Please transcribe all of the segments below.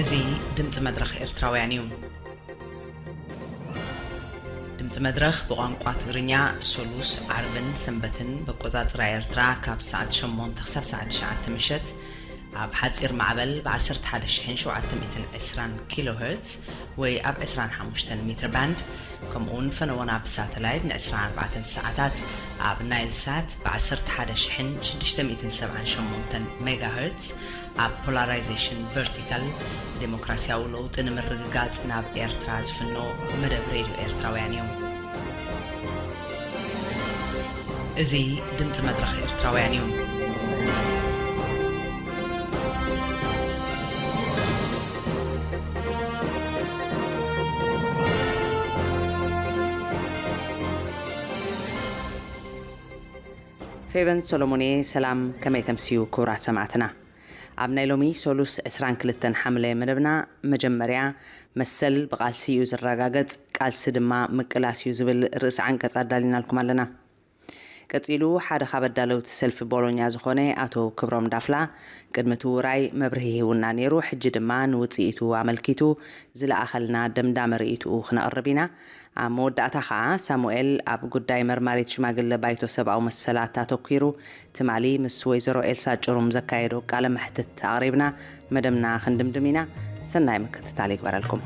እዚ ድምፂ መድረኽ ኤርትራውያን እዩ። ድምፂ መድረኽ ብቋንቋ ትግርኛ ሶሉስ፣ ዓርብን ሰንበትን በቆፃፅራ ኤርትራ ካብ ሰዓት ሸሞንተ ክሳብ ሰዓት ትሽዓተ ምሸት ኣብ ሓፂር ማዕበል ብ ዓሰርተ ሓደ ሺሕን ሸውዓተ ሚእትን ዕስራን ኪሎ ሄርትዝ ወይ ኣብ ዕስራን ሓሙሽተን ሜትር ባንድ፣ ከምኡውን ፈነወና ብሳተላይት ን ዕስራን ኣርባዕተን ሰዓታት ኣብ ናይል ሳት ብ ዓሰርተ ሓደ ሺሕን ሽዱሽተ ሚእትን ሰብዓን ሸሞንተን ሜጋ ሄርትዝ ኣብ ፖላራይዜሽን ቨርቲካል፣ ዴሞክራሲያዊ ለውጢ ንምርግጋጽ ናብ ኤርትራ ዝፍኖ መደብ ሬድዮ ኤርትራውያን እዩ። እዚ ድምጺ መድረኽ ኤርትራውያን እዩ። ፌቨን ሶሎሞን እየ። ሰላም፣ ከመይ ተምስዩ ክቡራት ሰማዕትና? ኣብ ናይ ሎሚ ሶሉስ ዕስራን ክልተን ሓምለ መደብና፣ መጀመርያ፣ መሰል ብቓልሲ እዩ ዝረጋገጽ፣ ቃልሲ ድማ ምቅላስ እዩ ዝብል ርእሲ ዓንቀጽ ኣዳሊናልኩም ኣለና። ቀጺሉ፣ ሓደ ካብ ኣዳለውቲ ሰልፊ ቦሎኛ ዝኾነ ኣቶ ክብሮም ዳፍላ ቅድሚ እቲ ውራይ መብርሂ ሂቡና ነይሩ። ሕጂ ድማ ንውጽኢቱ ኣመልኪቱ ዝለኣኸልና ደምዳመ ርእይትኡ ክነቕርብ ኢና። ኣብ መወዳእታ ኸኣ ሳሙኤል ኣብ ጉዳይ መርማሪት ሽማግለ ባይቶ ሰብኣዊ መሰላት ኣተኲሩ ትማሊ ምስ ወይዘሮ ኤልሳ ጭሩም ዘካየዶ ቃለ መሕትት ኣቕሪብና መደብና ክንድምድም ኢና። ሰናይ ምክትታል ይግበረልኩም።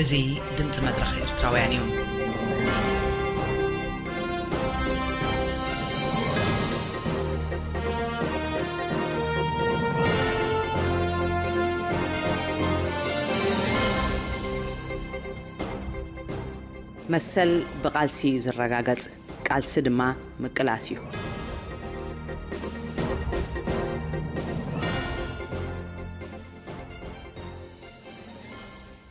እዚ ድምጺ መድረኽ ኤርትራውያን እዩ። መሰል ብቓልሲ እዩ ዝረጋገጽ፣ ቃልሲ ድማ ምቅላስ እዩ።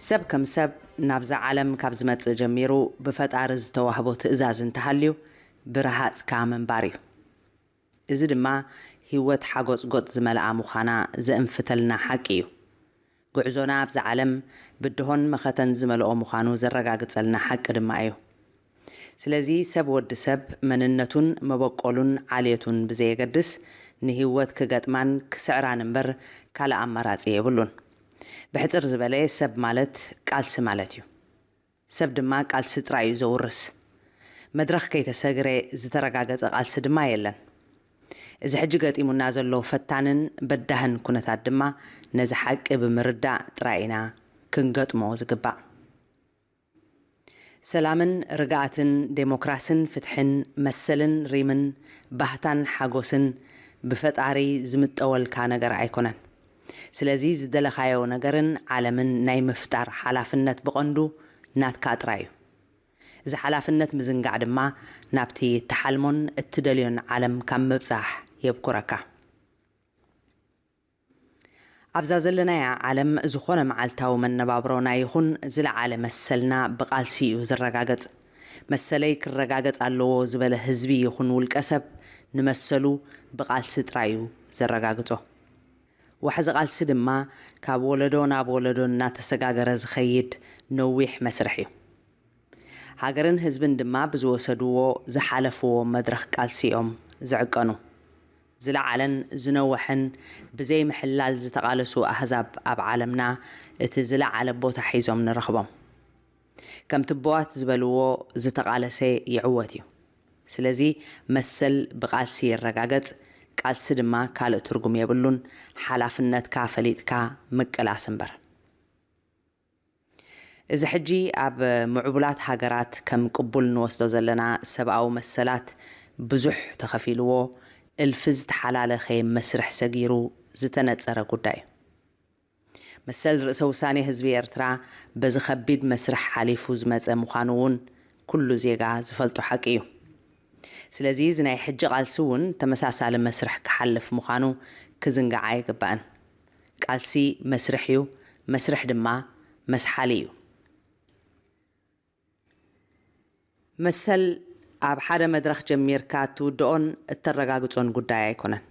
ሰብ ከም ሰብ ናብዛ ዓለም ካብ ዝመጽእ ጀሚሩ ብፈጣሪ ዝተዋህቦ ትእዛዝ እንተሃልዩ ብረሃጽካ ምንባር እዩ። እዚ ድማ ህይወት ሓጎጽጎጽ ዝመልኣ ምዃና ዘእንፍተልና ሓቂ እዩ። ጉዕዞና ኣብዛ ዓለም ብድሆን መኸተን ዝመልኦ ምዃኑ ዘረጋግጸልና ሓቂ ድማ እዩ። ስለዚ ሰብ ወዲ ሰብ መንነቱን መበቆሉን ዓልየቱን ብዘየገድስ ንህይወት ክገጥማን ክስዕራን እምበር ካልእ ኣማራጺ የብሉን። ብሕጽር ዝበለ ሰብ ማለት ቃልሲ ማለት እዩ። ሰብ ድማ ቃልሲ ጥራይ እዩ ዘውርስ። መድረኽ ከይተሰግረ ዝተረጋገጸ ቃልሲ ድማ የለን። እዚ ሕጂ ገጢሙና ዘሎ ፈታንን በዳህን ኩነታት ድማ ነዚ ሓቂ ብምርዳእ ጥራይ ኢና ክንገጥሞ ዝግባእ። ሰላምን ርግኣትን፣ ዴሞክራስን ፍትሕን፣ መሰልን ሪምን፣ ባህታን ሓጎስን ብፈጣሪ ዝምጠወልካ ነገር ኣይኮነን። ስለዚ ዝደለኻዮ ነገርን ዓለምን ናይ ምፍጣር ሓላፍነት ብቐንዱ ናትካ ጥራይ እዩ። እዚ ሓላፍነት ምዝንጋዕ ድማ ናብቲ እትሓልሞን እትደልዮን ዓለም ካብ ምብጻሕ የብኩረካ። ኣብዛ ዘለናያ ዓለም ዝኾነ መዓልታዊ መነባብሮና ይኹን ዝለዓለ መሰልና ብቓልሲ እዩ ዝረጋገጽ። መሰለይ ክረጋገጽ ኣለዎ ዝበለ ህዝቢ ይኹን ውልቀ ሰብ ንመሰሉ ብቓልሲ ጥራይ እዩ ዘረጋግጾ። ዋሕዚ ቃልሲ ድማ ካብ ወለዶ ናብ ወለዶ እናተሰጋገረ ዝኸይድ ነዊሕ መስርሕ እዩ። ሃገርን ህዝብን ድማ ብዝወሰድዎ ዝሓለፍዎ መድረኽ ቃልሲ እዮም ዝዕቀኑ። ዝለዓለን ዝነወሐን ብዘይ ምሕላል ዝተቓለሱ ኣህዛብ ኣብ ዓለምና እቲ ዝለዓለ ቦታ ሒዞም ንረኽቦም። ከም ትቦዋት ዝበልዎ ዝተቓለሰ ይዕወት እዩ። ስለዚ መሰል ብቃልሲ ይረጋገጽ፣ ቃልሲ ድማ ካልእ ትርጉም የብሉን፣ ሓላፍነትካ ፈሊጥካ ምቅላስ እምበር። እዚ ሕጂ ኣብ ምዕቡላት ሃገራት ከም ቅቡል ንወስዶ ዘለና ሰብኣዊ መሰላት ብዙሕ ተኸፊልዎ እልፊ ዝተሓላለኸ መስርሕ ሰጊሩ ዝተነጸረ ጉዳይ እዩ። መሰል ርእሰ ውሳኔ ህዝቢ ኤርትራ በዚ ከቢድ መስርሕ ሓሊፉ ዝመጸ ምዃኑ እውን ኩሉ ዜጋ ዝፈልጦ ሓቂ እዩ። ስለዚ እዚ ናይ ሕጂ ቃልሲ እውን ተመሳሳሊ መስርሕ ክሓልፍ ምዃኑ ክዝንጋዕ ኣይግባእን። ቃልሲ መስርሕ እዩ፣ መስርሕ ድማ መስሓሊ እዩ። መሰል ኣብ ሓደ መድረኽ ጀሚርካ እትውድኦን እተረጋግጾን ጉዳይ ኣይኮነን።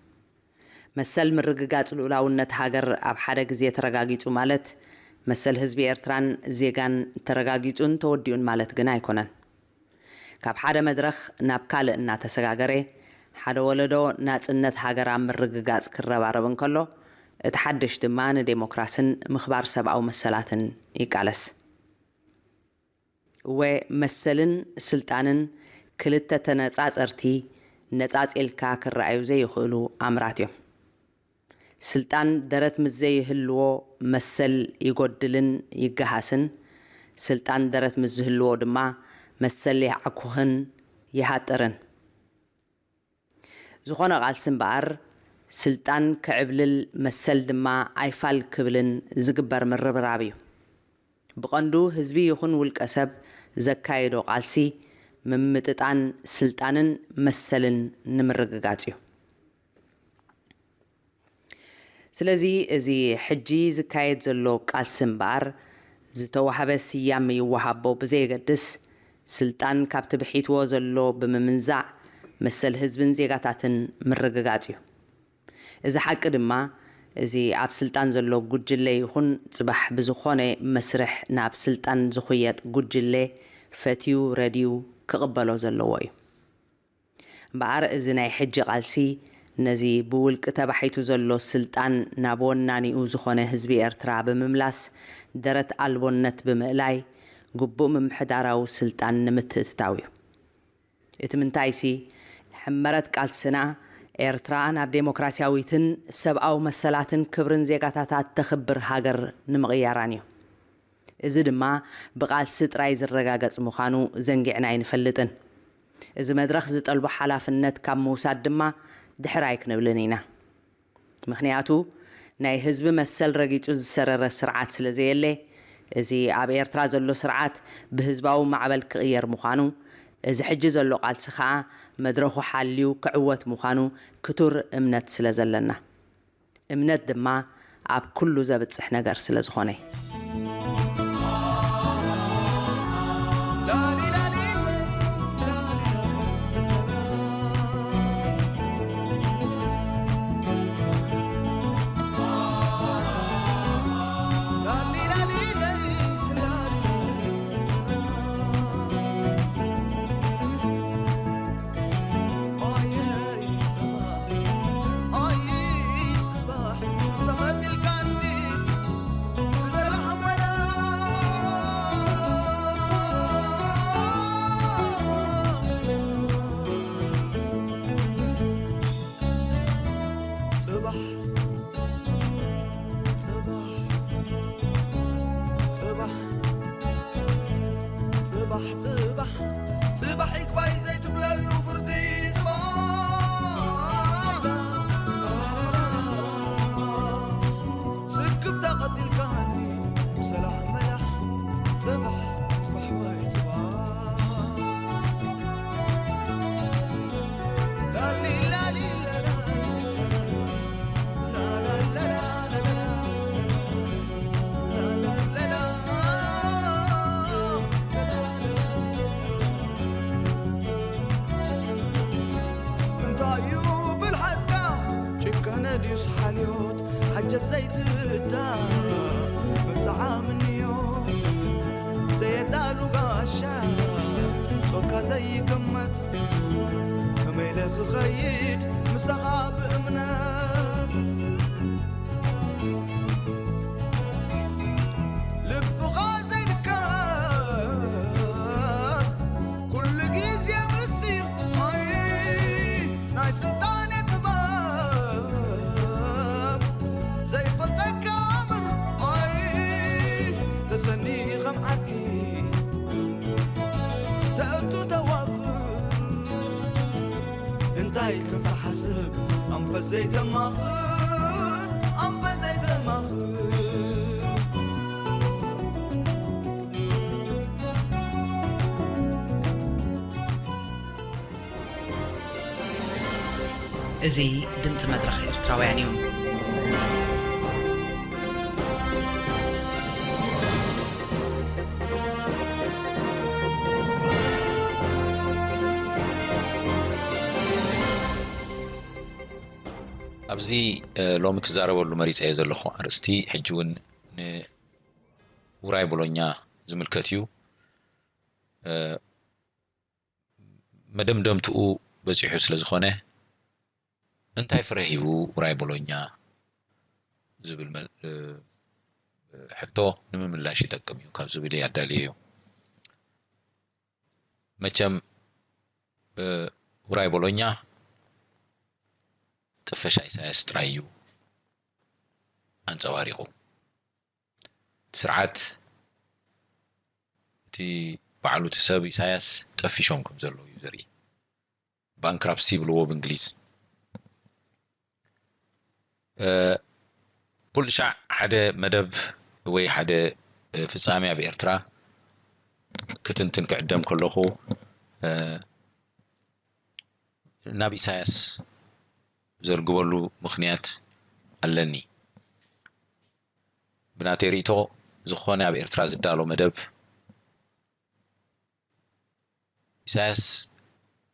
መሰል ምርግጋጽ ልኡላውነት ሃገር ኣብ ሓደ ግዜ ተረጋጊጹ ማለት መሰል ህዝቢ ኤርትራን ዜጋን ተረጋጊጹን ተወዲኡን ማለት ግን ኣይኮነን። ካብ ሓደ መድረኽ ናብ ካልእ እናተሰጋገረ ሓደ ወለዶ ናጽነት ሃገር ኣብ ምርግጋጽ ክረባረብ እንከሎ፣ እቲ ሓድሽ ድማ ንዴሞክራስን ምኽባር ሰብኣዊ መሰላትን ይቃለስ። እወ፣ መሰልን ስልጣንን ክልተ ተነጻጸርቲ፣ ነጻጺልካ ክረኣዩ ዘይኽእሉ ኣምራት እዮም። ስልጣን ደረት ምስ ዘይህልዎ መሰል ይጎድልን ይገሃስን፣ ስልጣን ደረት ምስ ዝህልዎ ድማ መሰል ይዓኩኽን ይሃጥርን። ዝኾነ ቃልሲ እምበኣር፣ ስልጣን ክዕብልል መሰል ድማ ኣይፋል ክብልን ዝግበር ምርብራብ እዩ። ብቐንዱ ህዝቢ ይኹን ውልቀ ሰብ ዘካየዶ ቃልሲ፣ ምምጥጣን ስልጣንን መሰልን ንምርግጋጽ እዩ። ስለዚ እዚ ሕጂ ዝካየድ ዘሎ ቃልሲ እምበኣር፣ ዝተዋህበ ስያመ ይወሃቦ ብዘየገድስ፣ ስልጣን ካብቲ ብሒትዎ ዘሎ ብምምንዛዕ፣ መሰል ህዝብን ዜጋታትን ምርግጋጽ እዩ። እዚ ሓቂ ድማ፣ እዚ ኣብ ስልጣን ዘሎ ጉጅለ ይኹን ጽባሕ ብዝኾነ መስርሕ ናብ ስልጣን ዝኹየጥ ጉጅለ ፈትዩ ረድዩ ክቕበሎ ዘለዎ እዩ። እምበኣር እዚ ናይ ሕጂ ቃልሲ ነዚ ብውልቂ ተባሒቱ ዘሎ ስልጣን ናብ ወናኒኡ ዝኾነ ህዝቢ ኤርትራ ብምምላስ ደረት ኣልቦነት ብምእላይ ግቡእ ምምሕዳራዊ ስልጣን ንምትእትታው እዩ። እቲ ምንታይሲ ሕመረት ቃልስና ኤርትራ ናብ ዴሞክራሲያዊትን ሰብኣዊ መሰላትን ክብርን ዜጋታታ እተኽብር ሃገር ንምቕያራን እዩ። እዚ ድማ ብቃልሲ ጥራይ ዝረጋገጽ ምዃኑ ዘንጊዕና ኣይንፈልጥን። እዚ መድረኽ ዝጠልቦ ሓላፍነት ካብ ምውሳድ ድማ ድሕር ኣይክንብልን ኢና። ምኽንያቱ ናይ ህዝቢ መሰል ረጊጹ ዝሰረረ ስርዓት ስለ ዘየለ፣ እዚ ኣብ ኤርትራ ዘሎ ስርዓት ብህዝባዊ ማዕበል ክቕየር ምዃኑ፣ እዚ ሕጂ ዘሎ ቃልሲ ኸኣ መድረኹ ሓልዩ ክዕወት ምዃኑ ክቱር እምነት ስለ ዘለና። እምነት ድማ ኣብ ኩሉ ዘብጽሕ ነገር ስለ ዝኾነ። ዘይትርዳ መብጽዓ ምንዮት ዘየዳሉ ጋሻ ጾርካ ዘይግመት ከመይ ኢለ ክኸይድ ምሳኻ ብእምነት ልብኻ ዘይርከብ ኩሉ ግዜ ምስጢር ማይ ናይ ስልጣነ ጥበብ ዘይፈልጠካ ኣምር ማይ ተሰኒ ከም ዓርኪ ተእቱ ተዋፍር እንታይ ከም ትሓስብ ኣንፈት ዘይተማኽር ኣንፈት ዘይተማኽር እዚ ድምፂ መድረኽ ኤርትራውያን እዩ። ኣብዚ ሎሚ ክዛረበሉ መሪፀዮ ዘለኹ ኣርእስቲ ሕጂ እውን ንውራይ ቦሎኛ ዝምልከት እዩ። መደምደምትኡ በፂሑ ስለ ዝኾነ እንታይ ፍረ ሂቡ ውራይ ቦሎኛ ዝብል ሕቶ ንምምላሽ ይጠቅም እዩ ካብ ዝብል ኣዳልዮ እዩ። መቸም ውራይ ቦሎኛ ጥፈሻ ኢሳያስ ጥራይ እዩ ኣንፀባሪቑ። ስርዓት እቲ ባዕሉ እቲ ሰብ ኢሳያስ ጠፊሾም ከም ዘለዉ እዩ ዘርኢ። ባንክራፕሲ ይብልዎ ብእንግሊዝ። ኩሉ ሻዕ ሓደ መደብ ወይ ሓደ ፍጻሜ ኣብ ኤርትራ ክትንትን ክዕደም ከለኹ ናብ ኢሳያስ ዘርግበሉ ምኽንያት ኣለኒ። ብናተይ ርእይቶ ዝኾነ ኣብ ኤርትራ ዝዳሎ መደብ ኢሳያስ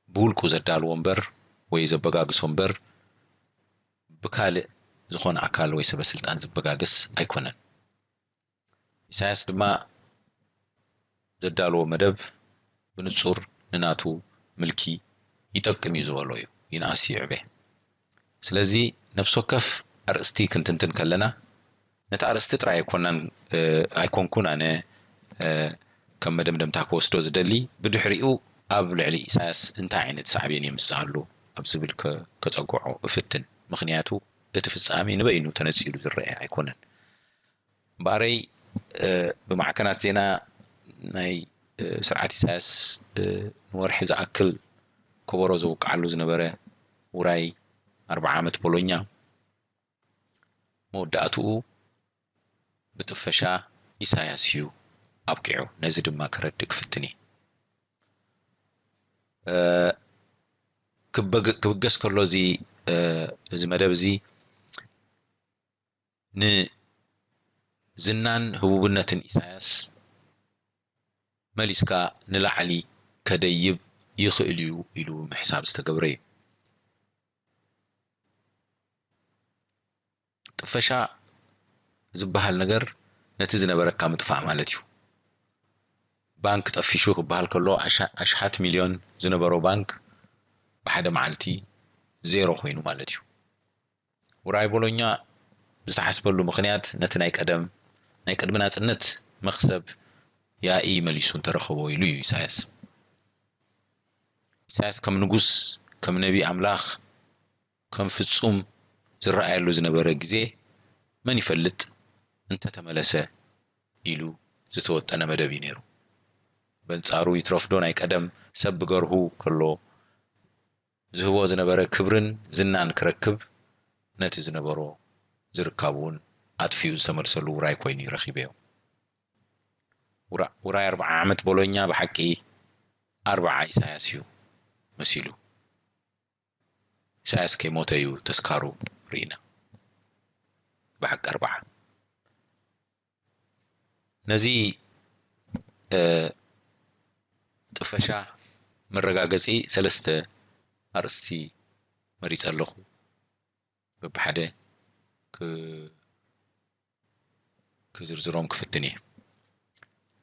ብውልቁ ዘዳልዎ እምበር ወይ ዘበጋግሶ እምበር ብካልእ ዝኾነ ኣካል ወይ ሰበ ስልጣን ዝበጋግስ ኣይኮነን። ኢሳያስ ድማ ዘዳልዎ መደብ ብንጹር ንናቱ ምልኪ ይጠቅም እዩ ዝበሎ እዩ፣ ይንኣስ ይዕበ። ስለዚ ነፍሲ ወከፍ ኣርእስቲ ክንትንትን ከለና ነቲ ኣርእስቲ ጥራይ ኣይኮናን ኣይኮንኩን ኣነ ከም መደምደምታ ክወስዶ ዝደሊ፣ ብድሕሪኡ ኣብ ልዕሊ ኢሳያስ እንታይ ዓይነት ሳዕቤን የምጽእ ኣሎ ኣብ ዝብል ከጸግዖ እፍትን። ምኽንያቱ እቲ ፍጻሜ ንበይኑ ተነጺሉ ዝረአ ኣይኮነን። እምበኣረይ ብማዕከናት ዜና ናይ ስርዓት ኢሳያስ ንወርሒ ዝኣክል ከበሮ ዝውቅዓሉ ዝነበረ ውራይ ኣርብዓ ዓመት ቦሎኛ መወዳእትኡ ብጥፈሻ ኢሳያስ እዩ ኣብቂዑ። ነዚ ድማ ከረድእ ክፍትን እየ። ክብገስ ከሎ እዚ መደብ እዚ ንዝናን ህቡብነትን ኢሳያስ መሊስካ ንላዕሊ ከደይብ ይኽእል እዩ ኢሉ ምሕሳብ ዝተገብረ እዩ። ጥፈሻ ዝበሃል ነገር ነቲ ዝነበረካ ምጥፋእ ማለት እዩ። ባንክ ጠፊሹ ክበሃል ከሎ ኣሽሓት ሚልዮን ዝነበሮ ባንክ ብሓደ መዓልቲ ዜሮ ኮይኑ ማለት እዩ። ውራይ ቦሎኛ ዝተሓስበሉ ምኽንያት ነቲ ናይ ቀደም ናይ ቅድሚ ናጽነት መኽሰብ ያኢ መሊሱ እንተረኸቦ ኢሉ እዩ ኢሳያስ። ኢሳያስ ከም ንጉስ ከም ነቢ ኣምላኽ ከም ፍጹም ዝረኣየሉ ዝነበረ ግዜ መን ይፈልጥ እንተተመለሰ ኢሉ ዝተወጠነ መደብ እዩ ነይሩ። በንጻሩ ይትረፍዶ ናይ ቀደም ሰብ ብገርሁ ከሎ ዝህቦ ዝነበረ ክብርን ዝናን ክረክብ ነቲ ዝነበሮ ዝርካቡ እውን ኣጥፊኡ ዝተመልሰሉ ውራይ ኮይኑ እዩ ረኺበዮ። ውራይ ኣርብዓ ዓመት ቦሎኛ ብሓቂ ኣርብዓ ኢሳያስ እዩ መሲሉ። ኢሳያስ ከይሞተ እዩ ተስካሩ ርኢና። ብሓቂ ኣርብዓ ነዚ ጥፈሻ መረጋገጺ ሰለስተ ኣርእስቲ መሪጸ ኣለኹ። በብሓደ ክዝርዝሮም ክፍትን እየ።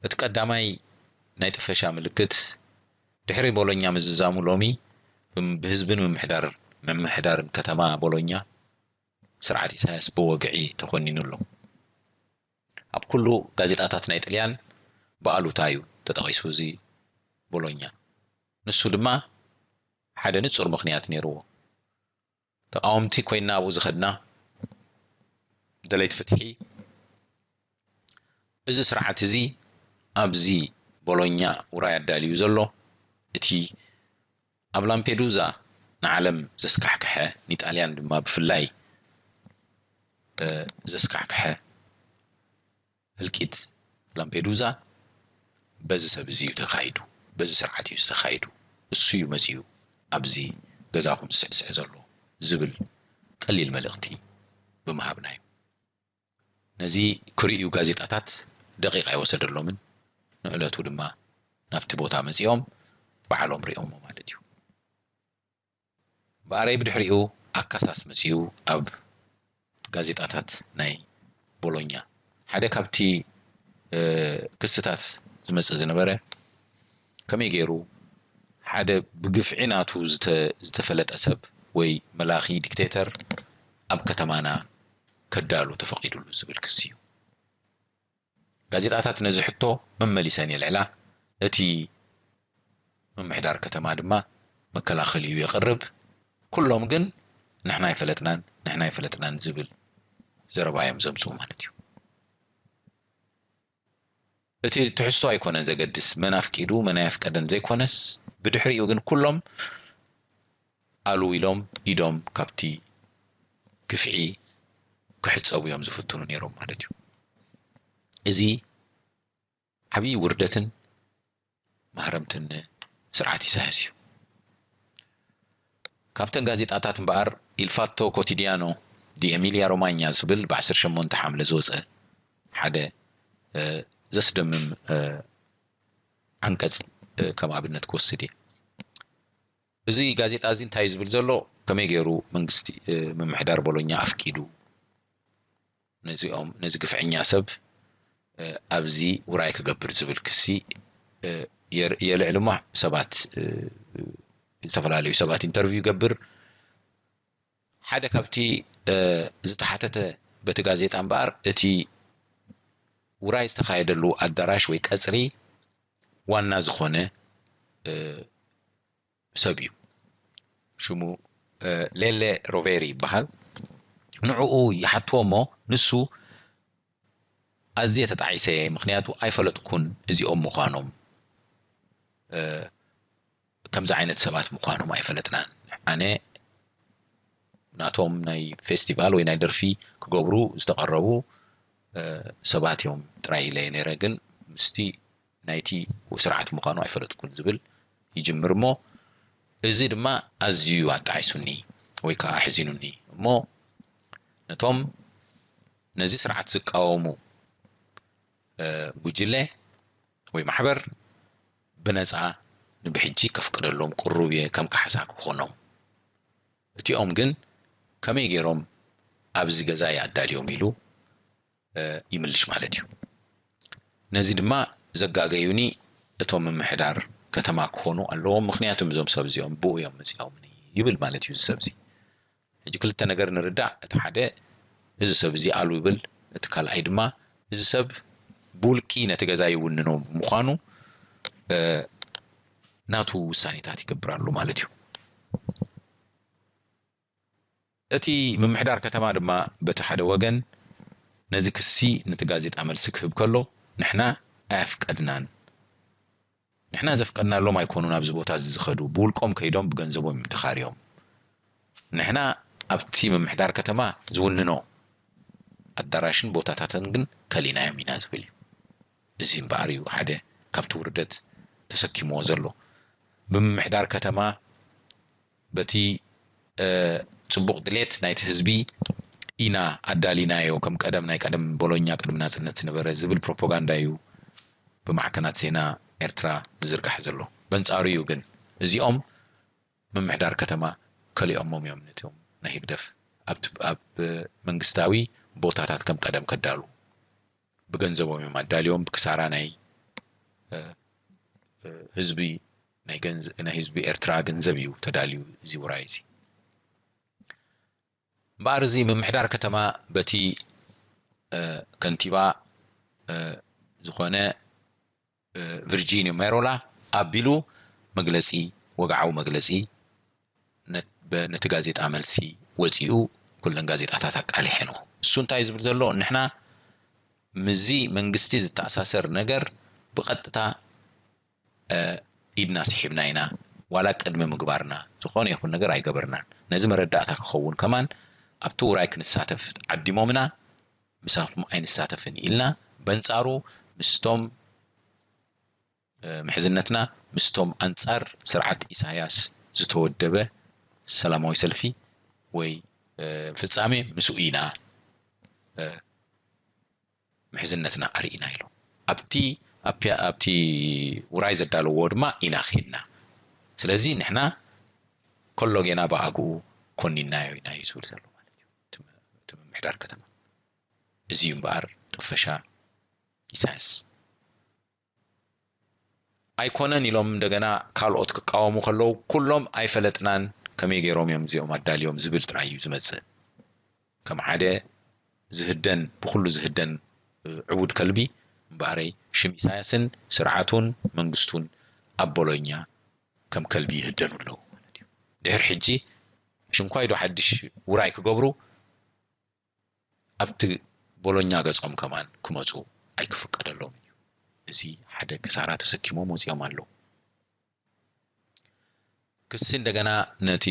እቲ ቀዳማይ ናይ ጥፈሻ ምልክት ድሕሪ ቦሎኛ ምዝዛሙ ሎሚ ብህዝብን ምምሕዳር ምምሕዳርን ከተማ ቦሎኛ ስርዓት ኢሳያስ ብወግዒ ተኾኒኑ ኣሎ። ኣብ ኩሉ ጋዜጣታት ናይ ጥልያን ብኣሉታ እዩ ተጠቒሱ እዚ ቦሎኛ። ንሱ ድማ ሓደ ንጹር ምኽንያት ነይርዎ። ተቓወምቲ ኮይና ኣብኡ ዝኸድና ደለይቲ ፍትሒ፣ እዚ ስርዓት እዚ ኣብዚ ቦሎኛ ውራይ ኣዳልዩ ዘሎ፣ እቲ ኣብ ላምፔዱዛ ንዓለም ዘስካሕክሐ፣ ንጣልያን ድማ ብፍላይ ዘስካሕክሐ ህልቂት ላምፔዱዛ በዚ ሰብ እዚ እዩ ተኻይዱ፣ በዚ ስርዓት እዩ ዝተኻይዱ፣ እሱ እዩ መፂኡ ኣብዚ ገዛኹም ዝስዕስዕ ዘሎ ዝብል ቀሊል መልእኽቲ ብምሃብና እዩ። ነዚ ክርእዩ ጋዜጣታት ደቂቕ ኣይወሰደሎምን፣ ንዕለቱ ድማ ናብቲ ቦታ መፂኦም ባዕሎም ሪኦሞ ማለት እዩ። እምበኣረይ ብድሕሪኡ ኣካሳስ መጺኡ ኣብ ጋዜጣታት ናይ ቦሎኛ ሓደ ካብቲ ክስታት ዝመጽእ ዝነበረ ከመይ ገይሩ ሓደ ብግፍዒ ናቱ ዝተፈለጠ ሰብ ወይ መላኺ ዲክቴተር ኣብ ከተማና ከዳሉ ተፈቒዱሉ ዝብል ክሲ እዩ። ጋዜጣታት ነዚ ሕቶ መመሊሰን የልዕላ። እቲ ምምሕዳር ከተማ ድማ መከላኸሊኡ የቕርብ። ኩሎም ግን ንሕና ኣይፈለጥናን፣ ንሕና ኣይፈለጥናን ዝብል ዘረባ እዮም ዘምፅኡ ማለት እዩ። እቲ ትሕዝቶ ኣይኮነን ዘገድስ፣ መን ኣፍቂዱ መን ኣየፍቀደን ዘይኮነስ፣ ብድሕሪኡ ግን ኩሎም ኣልው ኢሎም ኢዶም ካብቲ ግፍዒ ክሕፀቡ እዮም ዝፍትኑ ነይሮም ማለት እዩ። እዚ ዓብዪ ውርደትን ማህረምትን ስርዓት ኢሳያስ እዩ። ካብተን ጋዜጣታት እምበኣር ኢልፋቶ ኮቲዲያኖ ዲ ኤሚሊያ ሮማኛ ዝብል ብ ዓሰርተ ሸሞንተ ሓምለ ዝወፀ ሓደ ዘስደምም ዓንቀፅ ከም ኣብነት ክወስድ እየ። እዚ ጋዜጣ እዚ እንታይ ዝብል ዘሎ፣ ከመይ ገይሩ መንግስቲ ምምሕዳር ቦሎኛ ኣፍቂዱ ነዚኦም ነዚ ግፍዐኛ ሰብ ኣብዚ ውራይ ክገብር ዝብል ክሲ የልዕል እሞ ሰባት፣ ዝተፈላለዩ ሰባት ኢንተርቪው ይገብር። ሓደ ካብቲ ዝተሓተተ በቲ ጋዜጣ እምበኣር እቲ ውራይ ዝተኻየደሉ ኣዳራሽ ወይ ቀፅሪ ዋና ዝኾነ ሰብ እዩ። ሽሙ ሌሌ ሮቬሪ ይበሃል። ንዕኡ ይሓትዎ እሞ ንሱ ኣዝየ ተጣዒሰ እየ፣ ምኽንያቱ ኣይፈለጥኩን እዚኦም ምዃኖም፣ ከምዚ ዓይነት ሰባት ምዃኖም ኣይፈለጥናን። ኣነ ናቶም ናይ ፌስቲቫል ወይ ናይ ደርፊ ክገብሩ ዝተቐረቡ ሰባት እዮም ጥራይ ኢለ ነይረ፣ ግን ምስቲ ናይቲ ስርዓት ምዃኑ ኣይፈለጥኩን ዝብል ይጅምር እሞ፣ እዚ ድማ ኣዝዩ ኣጣዒሱኒ ወይ ከዓ ኣሕዚኑኒ እሞ፣ ነቶም ነዚ ስርዓት ዝቃወሙ ጉጅለ ወይ ማሕበር ብነፃ ንብሕጂ ከፍቅደሎም ቅሩብ እየ ከም ካሕሳ ክኾኖም። እቲኦም ግን ከመይ ገይሮም ኣብዚ ገዛይ ኣዳልዮም ኢሉ ይምልሽ ማለት እዩ። ነዚ ድማ ዘጋገዩኒ እቶም ምምሕዳር ከተማ ክኾኑ ኣለዎም፣ ምኽንያቱም እዞም ሰብ እዚኦም ብኡ እዮም መፂኦምኒ ይብል ማለት እዩ። እዚ ሰብ እዚ ሕጂ ክልተ ነገር ንርዳእ። እቲ ሓደ እዚ ሰብ እዚ ኣሉ ይብል፣ እቲ ካልኣይ ድማ እዚ ሰብ ብውልቂ ነቲ ገዛ ይውንኖ ብምዃኑ ናቱ ውሳኔታት ይገብር ኣሎ ማለት እዩ። እቲ ምምሕዳር ከተማ ድማ በቲ ሓደ ወገን ነዚ ክሲ ነቲ ጋዜጣ መልሲ ክህብ ከሎ፣ ንሕና ኣየፍቀድናን፣ ንሕና ዘፍቀድናሎም ኣይኮኑን ኣብዚ ቦታ እዚ ዝኸዱ፣ ብውልቆም ከይዶም ብገንዘቦም እዮም ተኻርዮም። ንሕና ኣብቲ ምምሕዳር ከተማ ዝውንኖ ኣዳራሽን ቦታታትን ግን ከሊናዮም ኢና ዝብል እዩ። እዚ እምበኣር እዩ ሓደ ካብቲ ውርደት ተሰኪምዎ ዘሎ። ብምምሕዳር ከተማ በቲ ፅቡቕ ድሌት ናይቲ ህዝቢ ኢና ኣዳሊናዮ፣ ከም ቀደም ናይ ቀደም ቦሎኛ ቅድሚ ናፅነት ዝነበረ ዝብል ፕሮፓጋንዳ እዩ ብማዕከናት ዜና ኤርትራ ዝዝርጋሕ ዘሎ። በንፃሩ እዩ ግን እዚኦም ምምሕዳር ከተማ ከሊኦሞም እዮም ነቶም ናይ ህግደፍ ኣብ መንግስታዊ ቦታታት ከም ቀደም ከዳሉ። ብገንዘቦም እዮም ኣዳልዮም። ብክሳራ ናይ ህዝቢ ናይ ህዝቢ ኤርትራ ገንዘብ እዩ ተዳልዩ እዚ ውራይ እዚ። እምበኣር እዚ ምምሕዳር ከተማ በቲ ከንቲባ ዝኾነ ቪርጂኒዮ ሜሮላ ኣቢሉ መግለፂ፣ ወግዓዊ መግለፂ ነቲ ጋዜጣ መልሲ ወፂኡ ኩለን ጋዜጣታት ኣቃሊሐንኦ። እሱ እንታይ ዝብል ዘሎ፣ ንሕና ምስዚ መንግስቲ ዝተኣሳሰር ነገር ብቐጥታ ኢድና ስሒብና ኢና፣ ዋላ ቅድሚ ምግባርና ዝኾነ ይኹን ነገር ኣይገበርናን። ነዚ መረዳእታ ክኸውን ከማን ኣብቲ ውራይ ክንሳተፍ ዓዲሞምና፣ ምሳኹም ኣይንሳተፍን ኢልና። በንጻሩ ምስቶም ምሕዝነትና ምስቶም ኣንጻር ስርዓት ኢሳያስ ዝተወደበ ሰላማዊ ሰልፊ ወይ ፍጻሜ ምስኡ ኢና ምሕዝነትና ኣርኢና ኢሎም። ኣብቲ ኣብቲ ውራይ ዘዳለዎ ድማ ኢና ኺድና። ስለዚ ንሕና ከሎ ጌና ብኣግኡ ኮኒናዮ ኢና እዩ ዝብል ዘሎ ማለት እዩ እቲ ምምሕዳር ከተማ። እዚ እዩ እምበኣር ጥፈሻ ኢሳያስ። ኣይኮነን ኢሎም እንደገና ካልኦት ክቃወሙ ከለዉ ኩሎም ኣይፈለጥናን፣ ከመይ ገይሮም እዮም እዚኦም ኣዳልዮም ዝብል ጥራይ እዩ ዝመጽእ። ከም ሓደ ዝህደን፣ ብኹሉ ዝህደን ዕቡድ ከልቢ እምበኣረይ ሽም ኢሳያስን ስርዓቱን መንግስቱን ኣብ ቦሎኛ ከም ከልቢ ይህደኑ ኣለዉ ማለት እዩ። ድሕር ሕጂ ሽንኳይ ዶ ሓድሽ ውራይ ክገብሩ ኣብቲ ቦሎኛ ገጾም ከማን ክመጹ ኣይክፍቀደሎም እዩ። እዚ ሓደ ክሳራ ተሰኪሞም ወጺኦም ኣለዉ። ክሲ እንደገና ነቲ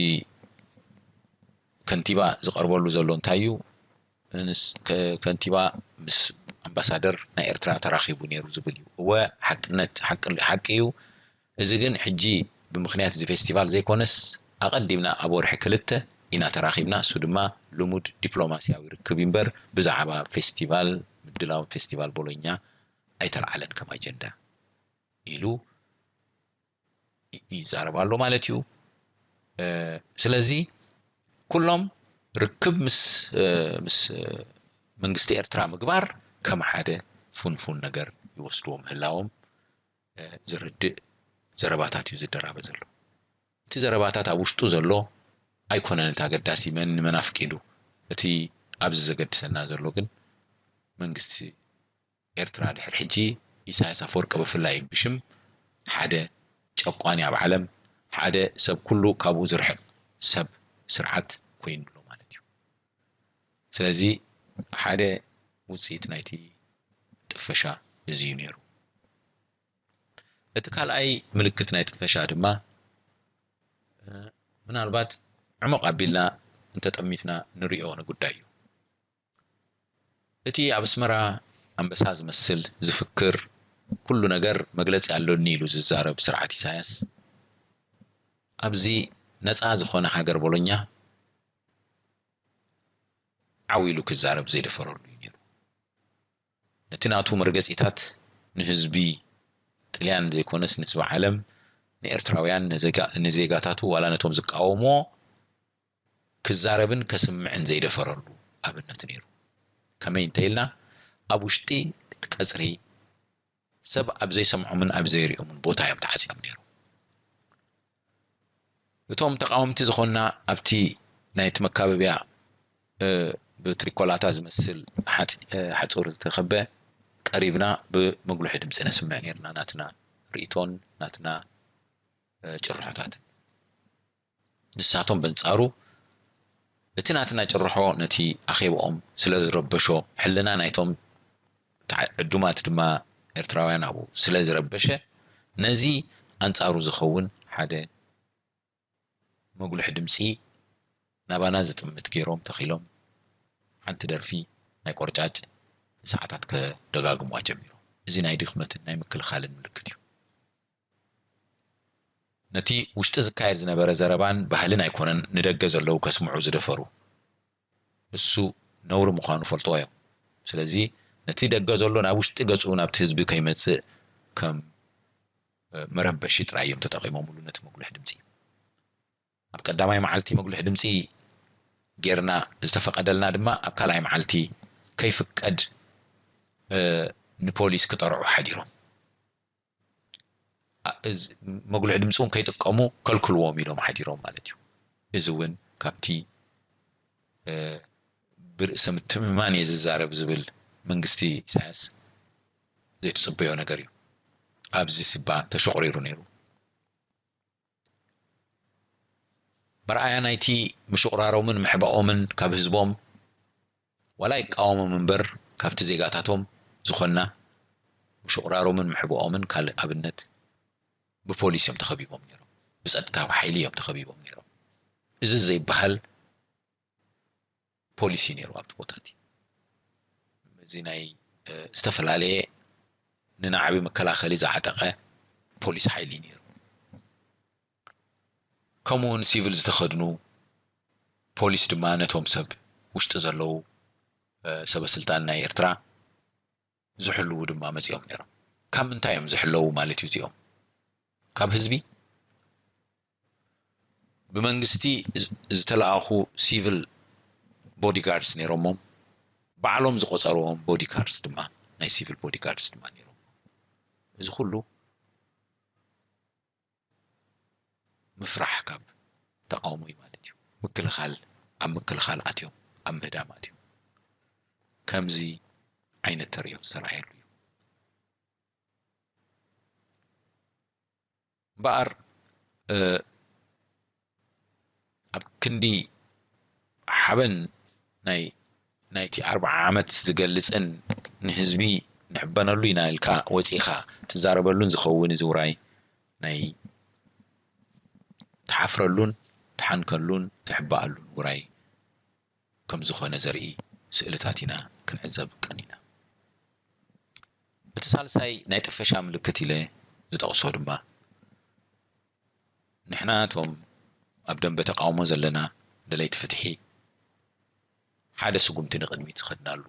ከንቲባ ዝቐርበሉ ዘሎ እንታይ እዩ? ከንቲባ ምስ ኣምባሳደር ናይ ኤርትራ ተራኺቡ ነይሩ ዝብል እዩ። እወ፣ ሓቅነት ሓቂ እዩ። እዚ ግን ሕጂ ብምኽንያት እዚ ፌስቲቫል ዘይኮነስ ኣቐዲምና ኣብ ወርሒ ክልተ ኢና ተራኺብና። እሱ ድማ ልሙድ ዲፕሎማስያዊ ርክብ እምበር ብዛዕባ ፌስቲቫል ምድላው ፌስቲቫል ቦሎኛ ኣይተልዓለን ከም ኣጀንዳ ኢሉ ይዛረብ ኣሎ ማለት እዩ። ስለዚ ኩሎም ርክብ ምስ ምስ መንግስቲ ኤርትራ ምግባር ከም ሓደ ፍንፉን ነገር ይወስድዎ ምህላዎም ዘርድእ ዘረባታት እዩ ዝደራበ ዘሎ። እቲ ዘረባታት ኣብ ውሽጡ ዘሎ ኣይኮነን እቲ ኣገዳሲ፣ መን ንመን ኣፍቂዱ። እቲ ኣብዚ ዘገድሰና ዘሎ ግን መንግስቲ ኤርትራ ድሕሪ ሕጂ ኢሳያስ ኣፈወርቂ ብፍላይ ብሽም ሓደ ጨቋኒ ኣብ ዓለም፣ ሓደ ሰብ ኩሉ ካብኡ ዝርሕቕ ሰብ ስርዓት ኮይኑ ኣሎ ማለት እዩ። ስለዚ ሓደ ውፅኢት ናይቲ ጥፈሻ እዚ እዩ ነይሩ። እቲ ካልኣይ ምልክት ናይ ጥፈሻ ድማ ምናልባት ዕሙቕ ኣቢልና እንተጠሚትና ንሪኦ ንጉዳይ እዩ። እቲ ኣብ ኣስመራ ኣንበሳ ዝመስል ዝፍክር ኩሉ ነገር መግለጺ ኣሎኒ ኢሉ ዝዛረብ ስርዓት ኢሳያስ ኣብዚ ነጻ ዝኾነ ሃገር ቦሎኛ ዓው ኢሉ ክዛረብ ዘይደፈረሉ እዩ ነይሩ። ነቲ ናቱ መርገጺታት ንህዝቢ ጥልያን ዘይኮነስ ንህዝቢ ዓለም ንኤርትራውያን ንዜጋታቱ ዋላ ነቶም ዝቃወምዎ ክዛረብን ከስምዕን ዘይደፈረሉ ኣብነት ነይሩ። ከመይ እንተኢልና ኣብ ውሽጢ እቲ ቀጽሪ ሰብ ኣብ ዘይሰምዖምን ኣብ ዘይሪኦምን ቦታ እዮም ተዓጽዮም ነይሮም። እቶም ተቓወምቲ ዝኾንና ኣብቲ ናይቲ መካበብያ ብትሪኮላታ ዝመስል ሓጹር ዝተኸበ ቀሪብና ብምጉልሒ ድምፂ ነስምዕ ነይርና ናትና ርእይቶን ናትና ጭርሖታትን። ንሳቶም በንጻሩ እቲ ናትና ጭርሖ ነቲ ኣኼብኦም ስለ ዝረበሾ፣ ሕልና ናይቶም ዕዱማት ድማ ኤርትራውያን ኣብኡ ስለ ዝረበሸ፣ ነዚ ኣንጻሩ ዝኸውን ሓደ መጉልሒ ድምጺ ናባና ዝጥምት ገይሮም ተኺሎም፣ ሓንቲ ደርፊ ናይ ቆርጫጭ ንሰዓታት ከደጋግሙዋ ጀሚሮም። እዚ ናይ ድኽመትን ናይ ምክልኻልን ምልክት እዩ። ነቲ ውሽጢ ዝካየድ ዝነበረ ዘረባን ባህልን ኣይኮነን ንደገ ዘለዉ ከስምዑ ዝደፈሩ። እሱ ነውሪ ምዃኑ ፈልጥዎ እዮም። ስለዚ ነቲ ደገ ዘሎ ናብ ውሽጢ ገጹ ናብቲ ህዝቢ ከይመጽእ ከም መረበሺ ጥራይ እዮም ተጠቒሞምሉ ነቲ መጉልሒ ድምጺ። ኣብ ቀዳማይ መዓልቲ መጉልሒ ድምጺ ጌርና ዝተፈቐደልና ድማ ኣብ ካልኣይ መዓልቲ ከይፍቀድ እ፣ ንፖሊስ ክጠርዑ ሓዲሮም። ኣ-፣ እዚ መጉልሒ ድምፂ እውን ከይጥቀሙ ከልክልዎም ኢሎም ሓዲሮም ማለት እዩ። እዚ እውን ካብቲ፣ እ፣ ብርእሰ ምትእምማን እየ ዝዛረብ ዝብል መንግስቲ ኢሳያስ ዘይትፅበዮ ነገር እዩ። ኣብዚ ስባ ተሸቑሪሩ ነይሩ። መርኣያ ናይቲ ምሽቑራሮምን ምሕባኦምን ካብ ህዝቦም ዋላ ይቃወሞም እምበር ካብቲ ዜጋታቶም ዝኾንና ምሽቑራሮምን ምሕባኦምን ካልእ ኣብነት ብፖሊስ እዮም ተኸቢቦም ነይሮም። ብጸጥታዊ ሓይሊ እዮም ተኸቢቦም ነይሮም። እዚ ዘይበሃል ፖሊሲ ነይሩ ኣብቲ ቦታ እቲ። እዚ ናይ፣ እ፣ ዝተፈላለየ ንናዕቢ መከላኸሊ ዝዓጠቐ ፖሊስ ሓይሊ ነይሩ። ከምኡ እውን ሲቪል ዝተኸድኑ ፖሊስ ድማ ነቶም ሰብ ውሽጢ ዘለዉ፣ እ፣ ሰበ ስልጣን ናይ ኤርትራ ዝሕልዉ ድማ መጺኦም ነይሮም። ካብ ምንታይ እዮም ዝሕለዉ ማለት እዩ እዚኦም? ካብ ህዝቢ? ብመንግስቲ ዝ-፣ ዝተለኣኹ ሲቪል ቦዲጋርድስ ነይሮሞም። ባዕሎም ዝቆጸርዎም ቦዲጋርድስ ድማ፣ ናይ ሲቪል ቦዲጋርድስ ድማ ነይሮም። እዚ ኩሉ ምፍራሕ ካብ ተቃውሞ እዩ ማለት እዩ። ምክልኻል፣ ኣብ ምክልኻል ኣትዮም፣ ኣብ ምህዳም ኣትዮም። ከምዚ ዓይነት ተርእዮ ዝተራእየሉ እዩ። እምበኣር፣ እ፣ ኣብ ክንዲ ሓበን ናይ፣ ናይቲ ኣርብዓ ዓመት ዝገልጽን ንህዝቢ ንሕበነሉ ኢና ኢልካ ወጺእኻ ትዛረበሉን ዝኸውን እዚ ውራይ ናይ ትሓፍረሉን ትሓንከሉን ትሕበኣሉን ውራይ ከም ዝኾነ ዘርኢ ስእልታት ኢና ክንዕዘብ ቀኒና። እቲ ሳልሳይ ናይ ጥፈሻ ምልክት ኢለ ዝጠቕሶ ድማ፣ ንሕና እቶም ኣብ ደንበ ተቃውሞ ዘለና ደለይቲ ፍትሒ፣ ሓደ ስጉምቲ ንቕድሚት ዝኸድናሉ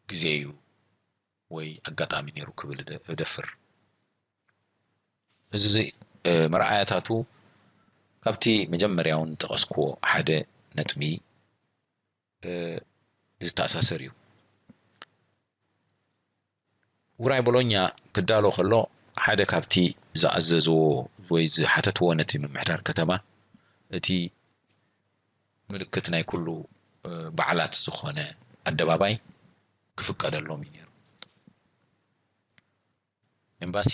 ግዜ እዩ ወይ ኣጋጣሚ ነይሩ ክብል እደ-፣ እደፍር። እዚ፣ እ፣ መርኣያታቱ ካብቲ መጀመርያ እውን ዝጠቐስክዎ ሓደ ነጥቢ፣ እ፣ ዝተኣሳሰር እዩ። ውራይ ቦሎኛ ክዳሎ ከሎ ሓደ ካብቲ ዝኣዘዝዎ ወይ ዝሓተትዎ ነቲ ምምሕዳር ከተማ፣ እቲ ምልክት ናይ ኩሉ፣ እ፣ በዓላት ዝኾነ ኣደባባይ ክፍቀደሎም እዩ ነይሩ። ኤምባሲ፣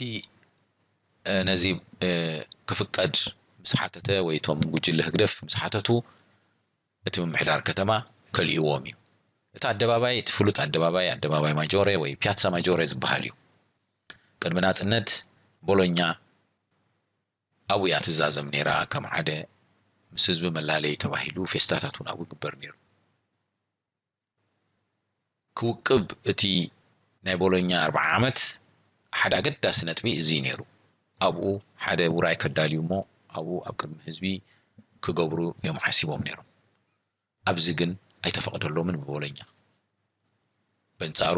እ፣ ነዚ፣ እ፣ ክፍቀድ ምስ ሓተተ ወይ እቶም ጉጅለ ህግደፍ ምስ ሓተቱ፣ እቲ ምምሕዳር ከተማ ከሊእዎም እዩ። እቲ ኣደባባይ፣ እቲ ፍሉጥ ኣደባባይ፣ ኣደባባይ ማጆሬ ወይ ፒያሳ ማጆሬ ዝበሃል እዩ። ቅድሚ ናጽነት ቦሎኛ ኣብኡ እያ ትዛዘም ነይራ፣ ከም ሓደ ምስ ህዝቢ መላለዪ ተባሂሉ ፌስታታት እውን ኣብኡ ይግበር ነይሩ። ክውቅብ እቲ ናይ ቦሎኛ ኣርብዓ ዓመት ሓደ ኣገዳሲ ነጥቢ እዚ ነይሩ። ኣብኡ ሓደ ውራይ ከዳልዩ እሞ ኣብኡ ኣብ ቅድሚ ህዝቢ ክገብሩ እዮም ሓሲቦም ነይሮም። ኣብዚ ግን ኣይተፈቕደሎምን ብቦሎኛ። በንጻሩ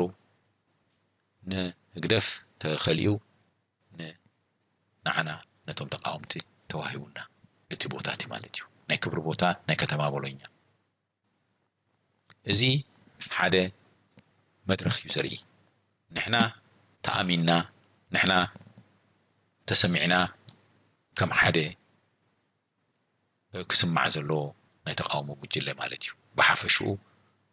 ንህግደፍ ተኸሊኡ ን-፣ ንዓና ነቶም ተቃወምቲ ተዋሂቡና እቲ ቦታ እቲ ማለት እዩ። ናይ ክብሪ ቦታ ናይ ከተማ ቦሎኛ። እዚ ሓደ መድረኽ እዩ ዘርኢ። ንሕና ተኣሚንና፣ ንሕና ተሰሚዕና ከም ሓደ ክስማዕ ዘለዎ ናይ ተቃውሞ ጉጅለ ማለት እዩ። ብሓፈሽኡ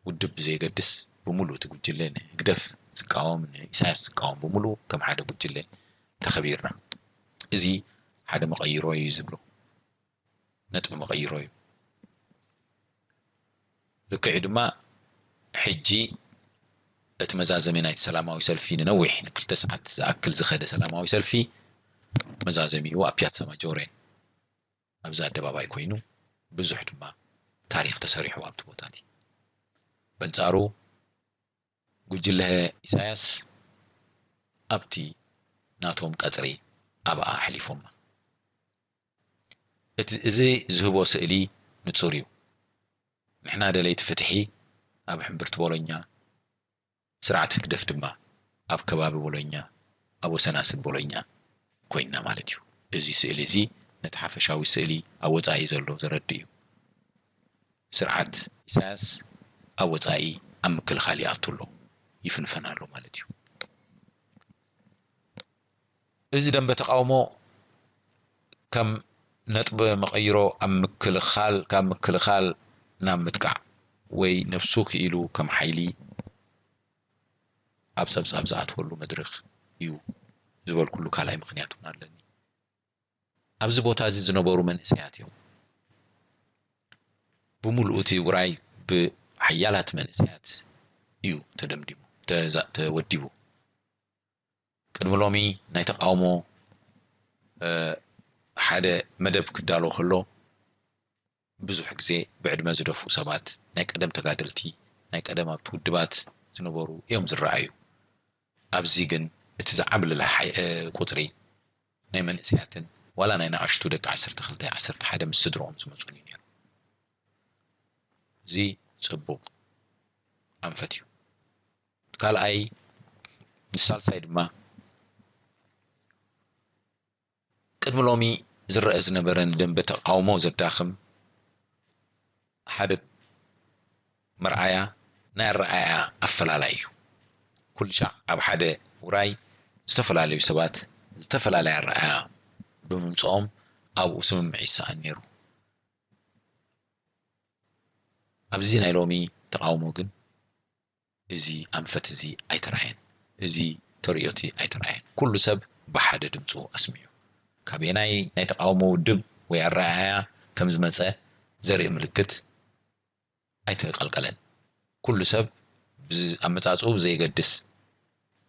ውድብ ብዘየገድስ ብምሉእ እቲ ጉጅለ ንህግደፍ ዝቃወም፣ ንኢሳያስ ዝቃወም ብምሉእ ከም ሓደ ጉጅለ ተኸቢርና። እዚ ሓደ መቐይሮ እዩ ዝብሎ። ነጥቢ መቐይሮ እዩ። ልክዕ ድማ ሕጂ እቲ መዛዘሚ ናይቲ ሰላማዊ ሰልፊ ንነዊሕ ንክልተ ሰዓት ዝኣክል ዝኸደ ሰላማዊ ሰልፊ መዛዘሚኡ ኣብ ፒያሳ ማጆሬ ኣብዚ ኣደባባይ ኮይኑ ብዙሕ ድማ ታሪኽ ተሰሪሑ ኣብቲ ቦታ እቲ። በንጻሩ ጉጅለ ኢሳያስ ኣብቲ ናቶም ቀጽሪ ኣብኣ ኣሕሊፎማ። እቲ፣ እዚ ዝህቦ ስእሊ ንጹር እዩ። ንሕና ደለይቲ ፍትሒ ኣብ ሕምብርቲ ቦሎኛ፣ ስርዓት ህግደፍ ድማ ኣብ ከባቢ ቦሎኛ፣ ኣብ ወሰናስን ቦሎኛ ኮይንና ማለት እዩ። እዚ ስእሊ እዚ ነቲ ሓፈሻዊ ስእሊ ኣብ ወጻኢ ዘሎ ዘረድእ እዩ። ስርዓት ኢሳያስ ኣብ ወጻኢ ኣብ ምክልኻል ይኣቱ ኣሎ። ይፍንፈን ኣሎ ማለት እዩ። እዚ ደንበ ተቃውሞ ከም ነጥቢ መቐይሮ ኣብ ምክልኻል፣ ካብ ምክልኻል ናብ ምጥቃዕ ወይ ነብሱ ክኢሉ ከም ሓይሊ ኣብ ጸብጻብ ዝኣትወሉ መድረኽ እዩ ዝበልኩሉ ካልኣይ ምኽንያት እውን ኣለኒ። ኣብዚ ቦታ እዚ ዝነበሩ መንእሰያት እዮም። ብምሉኡ እቲ ውራይ ብሓያላት መንእሰያት እዩ ተደምዲሙ፣ ተዛ-፣ ተወዲቡ። ቅድሚ ሎሚ ናይ ተቃውሞ፣ እ፣ ሓደ መደብ ክዳሎ ከሎ ብዙሕ ግዜ ብዕድመ ዝደፍኡ ሰባት፣ ናይ ቀደም ተጋደልቲ፣ ናይ ቀደም ኣብቲ ውድባት ዝነበሩ እዮም ዝረኣዩ። ኣብዚ ግን እቲ ዝዓብለለ ሓይ-፣ እ፣ ቁጽሪ ናይ መንእሰያትን ዋላ ናይ ንኣሽቱ ደቂ ዓሰርተ ክልተ፣ ዓሰርተ ሓደ ምስ ስድርኦም ዝመጹን እዩ ነይሩ። እዚ ጽቡቕ ኣንፈት እዩ። ካልኣይ፣ ንሳልሳይ ድማ ቅድሚ ሎሚ ዝረአ ዝነበረ ንደንበ ተቃውሞ ዘዳኽም ሓደ መርኣያ ናይ ኣረኣእያ ኣፈላላይ እዩ። ኩሉ ሻዕ ኣብ ሓደ ውራይ ዝተፈላለዩ ሰባት ዝተፈላለየ ኣረኣእያ ብምምጽኦም ኣብኡ ስምምዕ ይሰኣን ነይሩ። ኣብዚ ናይ ሎሚ ተቃውሞ ግን እዚ ኣንፈት እዚ ኣይተራእየን። እዚ ተርእዮ እቲ ኣይተራእየን። ኩሉ ሰብ ብሓደ ድምጹ ኣስሚዑ። ካበየናይ ናይ ተቃውሞ ውድብ ወይ ኣረኣእያ ከም ዝመጸ ዘርኢ ምልክት ኣይተቐልቀለን። ኩሉ ሰብ ብዝ-፣ ኣመጻጽኡ ብዘየገድስ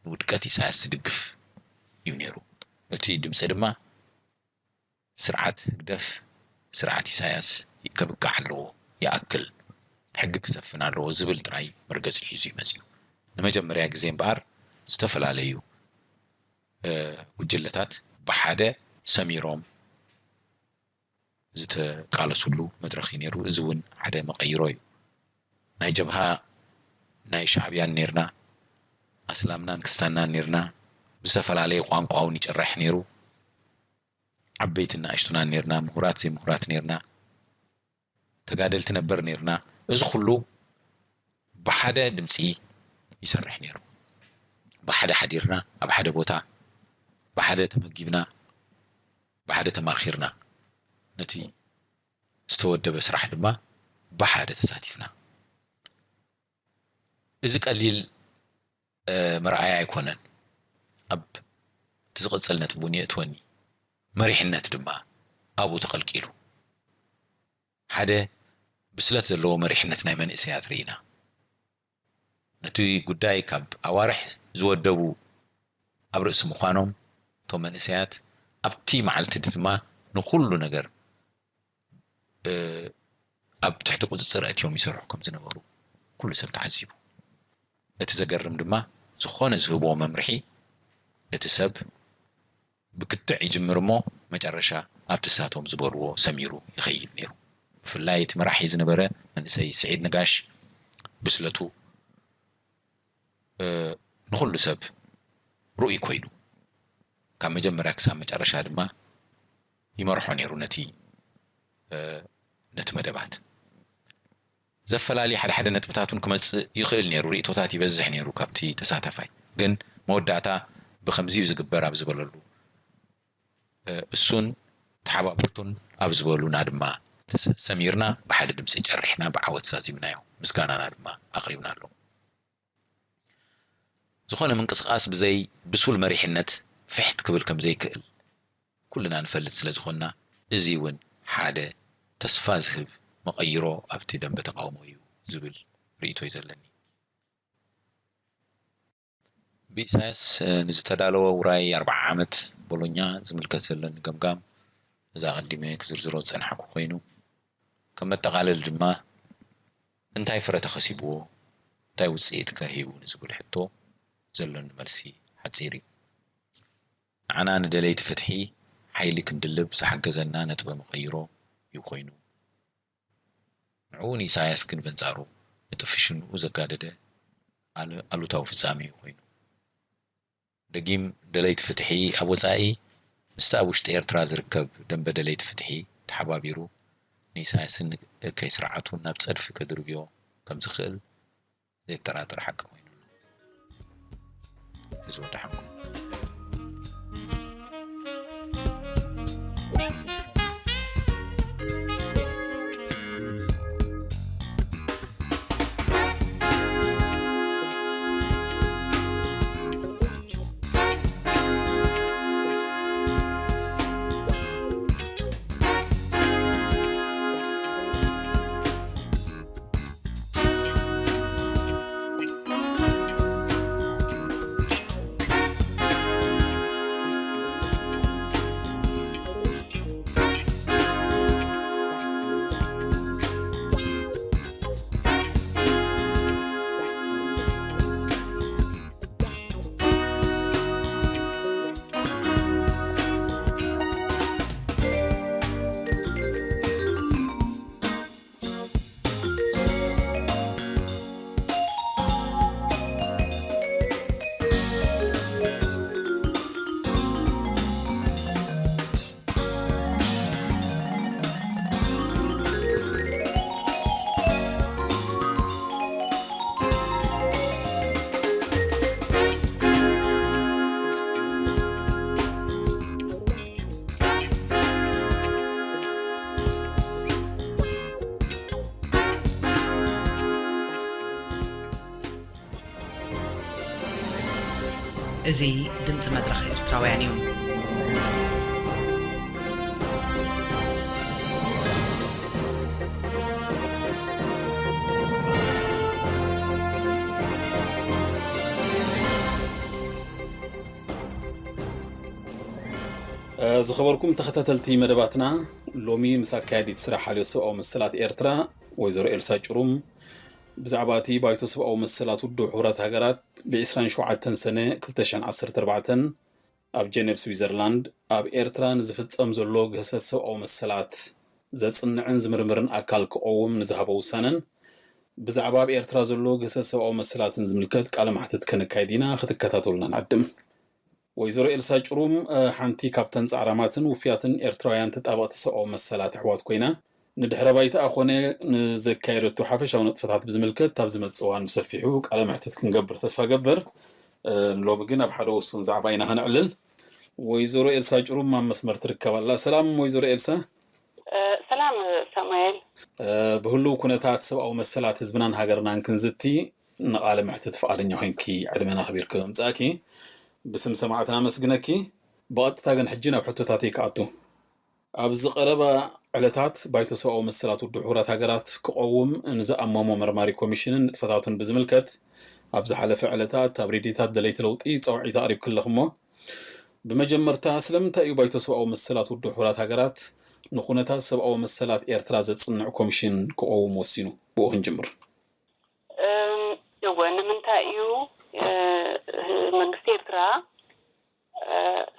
ንውድቀት ኢሳያስ ዝድግፍ እዩ ነይሩ። እቲ ድምጺ ድማ ስርዓት ህግደፍ፣ ስርዓት ኢሳያስ ከብቅዕ ኣለዎ፣ ይኣክል፣ ሕጊ ክሰፍን ኣለዎ ዝብል ጥራይ መርገጺ ሒዙ እዩ መጺኡ። ንመጀመርያ ግዜ እምበኣር ዝተፈላለዩ፣ እ፣ ጉጅለታት ብሓደ ሰሚሮም ዝተቃለሱሉ መድረኽ እዩ ነይሩ። እዚ እውን ሓደ መቐይሮ እዩ። ናይ ጀብሃ ናይ ሻዕብያን ኔርና፣ ኣስላምናን ክስታናን ኔርና፣ ብዝተፈላለየ ቋንቋ እውን ይጭራሕ ነይሩ። ዓበይትን ንኣሽቱናን ኔርና፣ ምሁራት ዘይምሁራት ኔርና፣ ተጋደልቲ ነበር ኔርና። እዚ ኩሉ ብሓደ ድምፂ ይሰርሕ ነይሩ። ብሓደ ሓዲርና፣ ኣብ ሓደ ቦታ ብሓደ ተመጊብና፣ ብሓደ ተማኺርና፣ ነቲ ዝተወደበ ስራሕ ድማ ብሓደ ተሳቲፍና። እዚ ቀሊል፣ እ፣ መርኣያ ኣይኮነን። ኣብ እቲ ዝቕጽል ነጥቢ እውን የእትወኒ። መሪሕነት ድማ ኣብኡ ተቐልቂሉ። ሓደ ብስለት ዘለዎ መሪሕነት ናይ መንእሰያት ርኢና። ነቲ ጉዳይ ካብ ኣዋርሕ ዝወደቡ ኣብ ርእሲ ምዃኖም፣ እቶም መንእሰያት ኣብቲ መዓልቲ ድማ ንኹሉ ነገር፣ እ፣ ኣብ ትሕቲ ቁጽጽር ኣእትዮም ይሰርሑ ከም ዝነበሩ ኩሉ ሰብ ተዓዚቡ። እቲ ዘገርም ድማ፣ ዝኾነ ዝህብዎ መምርሒ እቲ ሰብ ብክትዕ ይጅምር እሞ፣ መጨረሻ ኣብቲ ሳቶም ዝበልዎ ሰሚሩ ይኸይድ ነይሩ። ብፍላይ እቲ መራሒ ዝነበረ መንእሰይ ስዒድ ነጋሽ፣ ብስለቱ፣ እ፣ ንኹሉ ሰብ ርኡይ ኮይኑ፣ ካብ መጀመርያ ክሳብ መጨረሻ ድማ ይመርሖ ነይሩ ነቲ፣ እ፣ ነቲ መደባት። ዘፈላሊ ሓደ ሓደ ነጥብታት እውን ክመጽእ ይኽእል ነይሩ፣ ርእይቶታት ይበዝሕ ነይሩ ካብቲ ተሳታፋይ። ግን መወዳእታ ብኸምዚ እዩ ዝግበር ኣብ ዝበለሉ፣ እ፣ እሱን ተሓባበርቱን ኣብ ዝበሉና ድማ ተሰ-፣ ሰሚርና ብሓደ ድምፂ ጨሪሕና ብዓወት ዛዚምናዮ። ምስጋናና ድማ ኣቕሪብናሎም። ዝኾነ ምንቅስቓስ ብዘይ ብሱል መሪሕነት ፍሕት ክብል ከም ዘይክእል ኩልና ንፈልጥ ስለ ዝኾንና፣ እዚ እውን ሓደ ተስፋ ዝህብ መቐይሮ ኣብቲ ደንበ ተቃውሞ እዩ ዝብል ርእይቶ እዩ ዘለኒ። ብኢሳያስ፣ እ፣ ንዝተዳለወ ውራይ ኣርብዓ ዓመት ቦሎኛ ዝምልከት ዘለኒ ገምጋም፣ እዚ ኣቐዲመ ክዝርዝሮ ዝጸናሕኩ ኮይኑ፣ ከም መጠቓለሊ ድማ፣ እንታይ ፍረ ተኸሲብዎ? እንታይ ውጽኢት ከ ሂቡ ንዝብል ሕቶ፣ ዘለኒ መልሲ ሓጺር እዩ። ንዓና ንደለይቲ ፍትሒ ሓይሊ ክንድልብ ዝሓገዘና ነጥበ መቐይሮ እዩ ኮይኑ። ንዕኡ ንኢሳያስ ግን በንጻሩ ንጥፍሽንኡ ዘጋደደ ኣሉ-፣ ኣሉታዊ ፍጻሜ እዩ ኮይኑ። ደጊም ደለይቲ ፍትሒ ኣብ ወጻኢ ምስቲ ኣብ ውሽጢ ኤርትራ ዝርከብ ደንበ ደለይቲ ፍትሒ ተሓባቢሩ ንኢሳያስን ንእከይ ስርዓቱን ናብ ጸድፊ ከድርብዮ ከም ዝኽእል ዘየጠራጥር ሓቂ ኮይኑ ኣሎ። እዚ ወዳሓንኩም። እዚ ድምፂ መድረኽ ኤርትራውያን እዩ። ዝኸበርኩም ተኸታተልቲ መደባትና፣ ሎሚ ምስ ኣካያዲት ስራሕ ሓልዮት ሰብኣዊ መሰላት ኤርትራ ወይዘሮ ኤልሳ ጭሩም ብዛዕባ እቲ ባይቶ ሰብኣዊ መሰላት ውድብ ሕቡራት ሃገራት ብ ዕስራን ሸውዓተን ሰነ ክልተ ሽሕን ዓሰርተ ኣርባዕተን ኣብ ጀኔቭ ስዊዘርላንድ ኣብ ኤርትራ ንዝፍጸም ዘሎ ግህሰት ሰብኣዊ መሰላት ዘጽንዕን ዝምርምርን ኣካል ክቐውም ንዝሃቦ ውሳነን ብዛዕባ ኣብ ኤርትራ ዘሎ ግህሰት ሰብኣዊ መሰላትን ዝምልከት ቃለ ማሕትት ከነካይድ ኢና፣ ክትከታተሉና ንዓድም። ወይዘሮ ኤልሳ ጭሩም፣ እ፣ ሓንቲ ካብተን ጻዕራማትን ውፍያትን ኤርትራውያን ተጣበቕቲ ሰብኣዊ መሰላት ኣሕዋት ኮይና፣ ንድሕረ ባይታኣ ኮነ ንዘካየደቶ ሓፈሻዊ ንጥፈታት ብዝምልከት ኣብ ዝመጽእ እዋን ብሰፊሑ ቃለ መሕትት ክንገብር ተስፋ ገብር። እ፣ ንሎሚ ግን ኣብ ሓደ ውሱን ዛዕባ ኢና ከነዕልል። ወይዘሮ ኤልሳ ጭሩም ኣብ መስመር ትርከብ ኣላ። ሰላም ወይዘሮ ኤልሳ። እ፣ ሰላም ሳሙኤል። እ፣ ብህሉው ኩነታት ሰብኣዊ መሰላት ህዝብናን ሃገርናን ክንዝቲ ንቓለ መሕትት ፍቓደኛ ኮይንኪ ዕድመና ኣኽቢርኪ ብምምጻእኪ ብስም ሰማዕትና ኣመስግነኪ። ብቐጥታ ግን ሕጂ ናብ ሕቶታተይ ክኣቱ። ኣብዚ ቀረባ ዕለታት ባይቶ ሰብኣዊ መሰላት ውድብ ሕቡራት ሃገራት ክቐውም ንዝኣመሞ መርማሪ ኮሚሽንን ንጥፈታቱን ብዝምልከት ኣብ ዝሓለፈ ዕለታት ኣብ ሬድዮታት ደለይቲ ለውጢ ጸውዒት ኣቕሪብኪ ኣለኺ እሞ፣ ብመጀመርታ ስለምንታይ እዩ ባይቶ ሰብኣዊ መሰላት ውድብ ሕቡራት ሃገራት ንኹነታት ሰብኣዊ መሰላት ኤርትራ ዘጽንዕ ኮሚሽን ክቐውም ወሲኑ? ብኡ ክንጅምር። እም፣ እወ፣ ንምንታይ እዩ፣ እ፣ መንግስቲ ኤርትራ፣ እ፣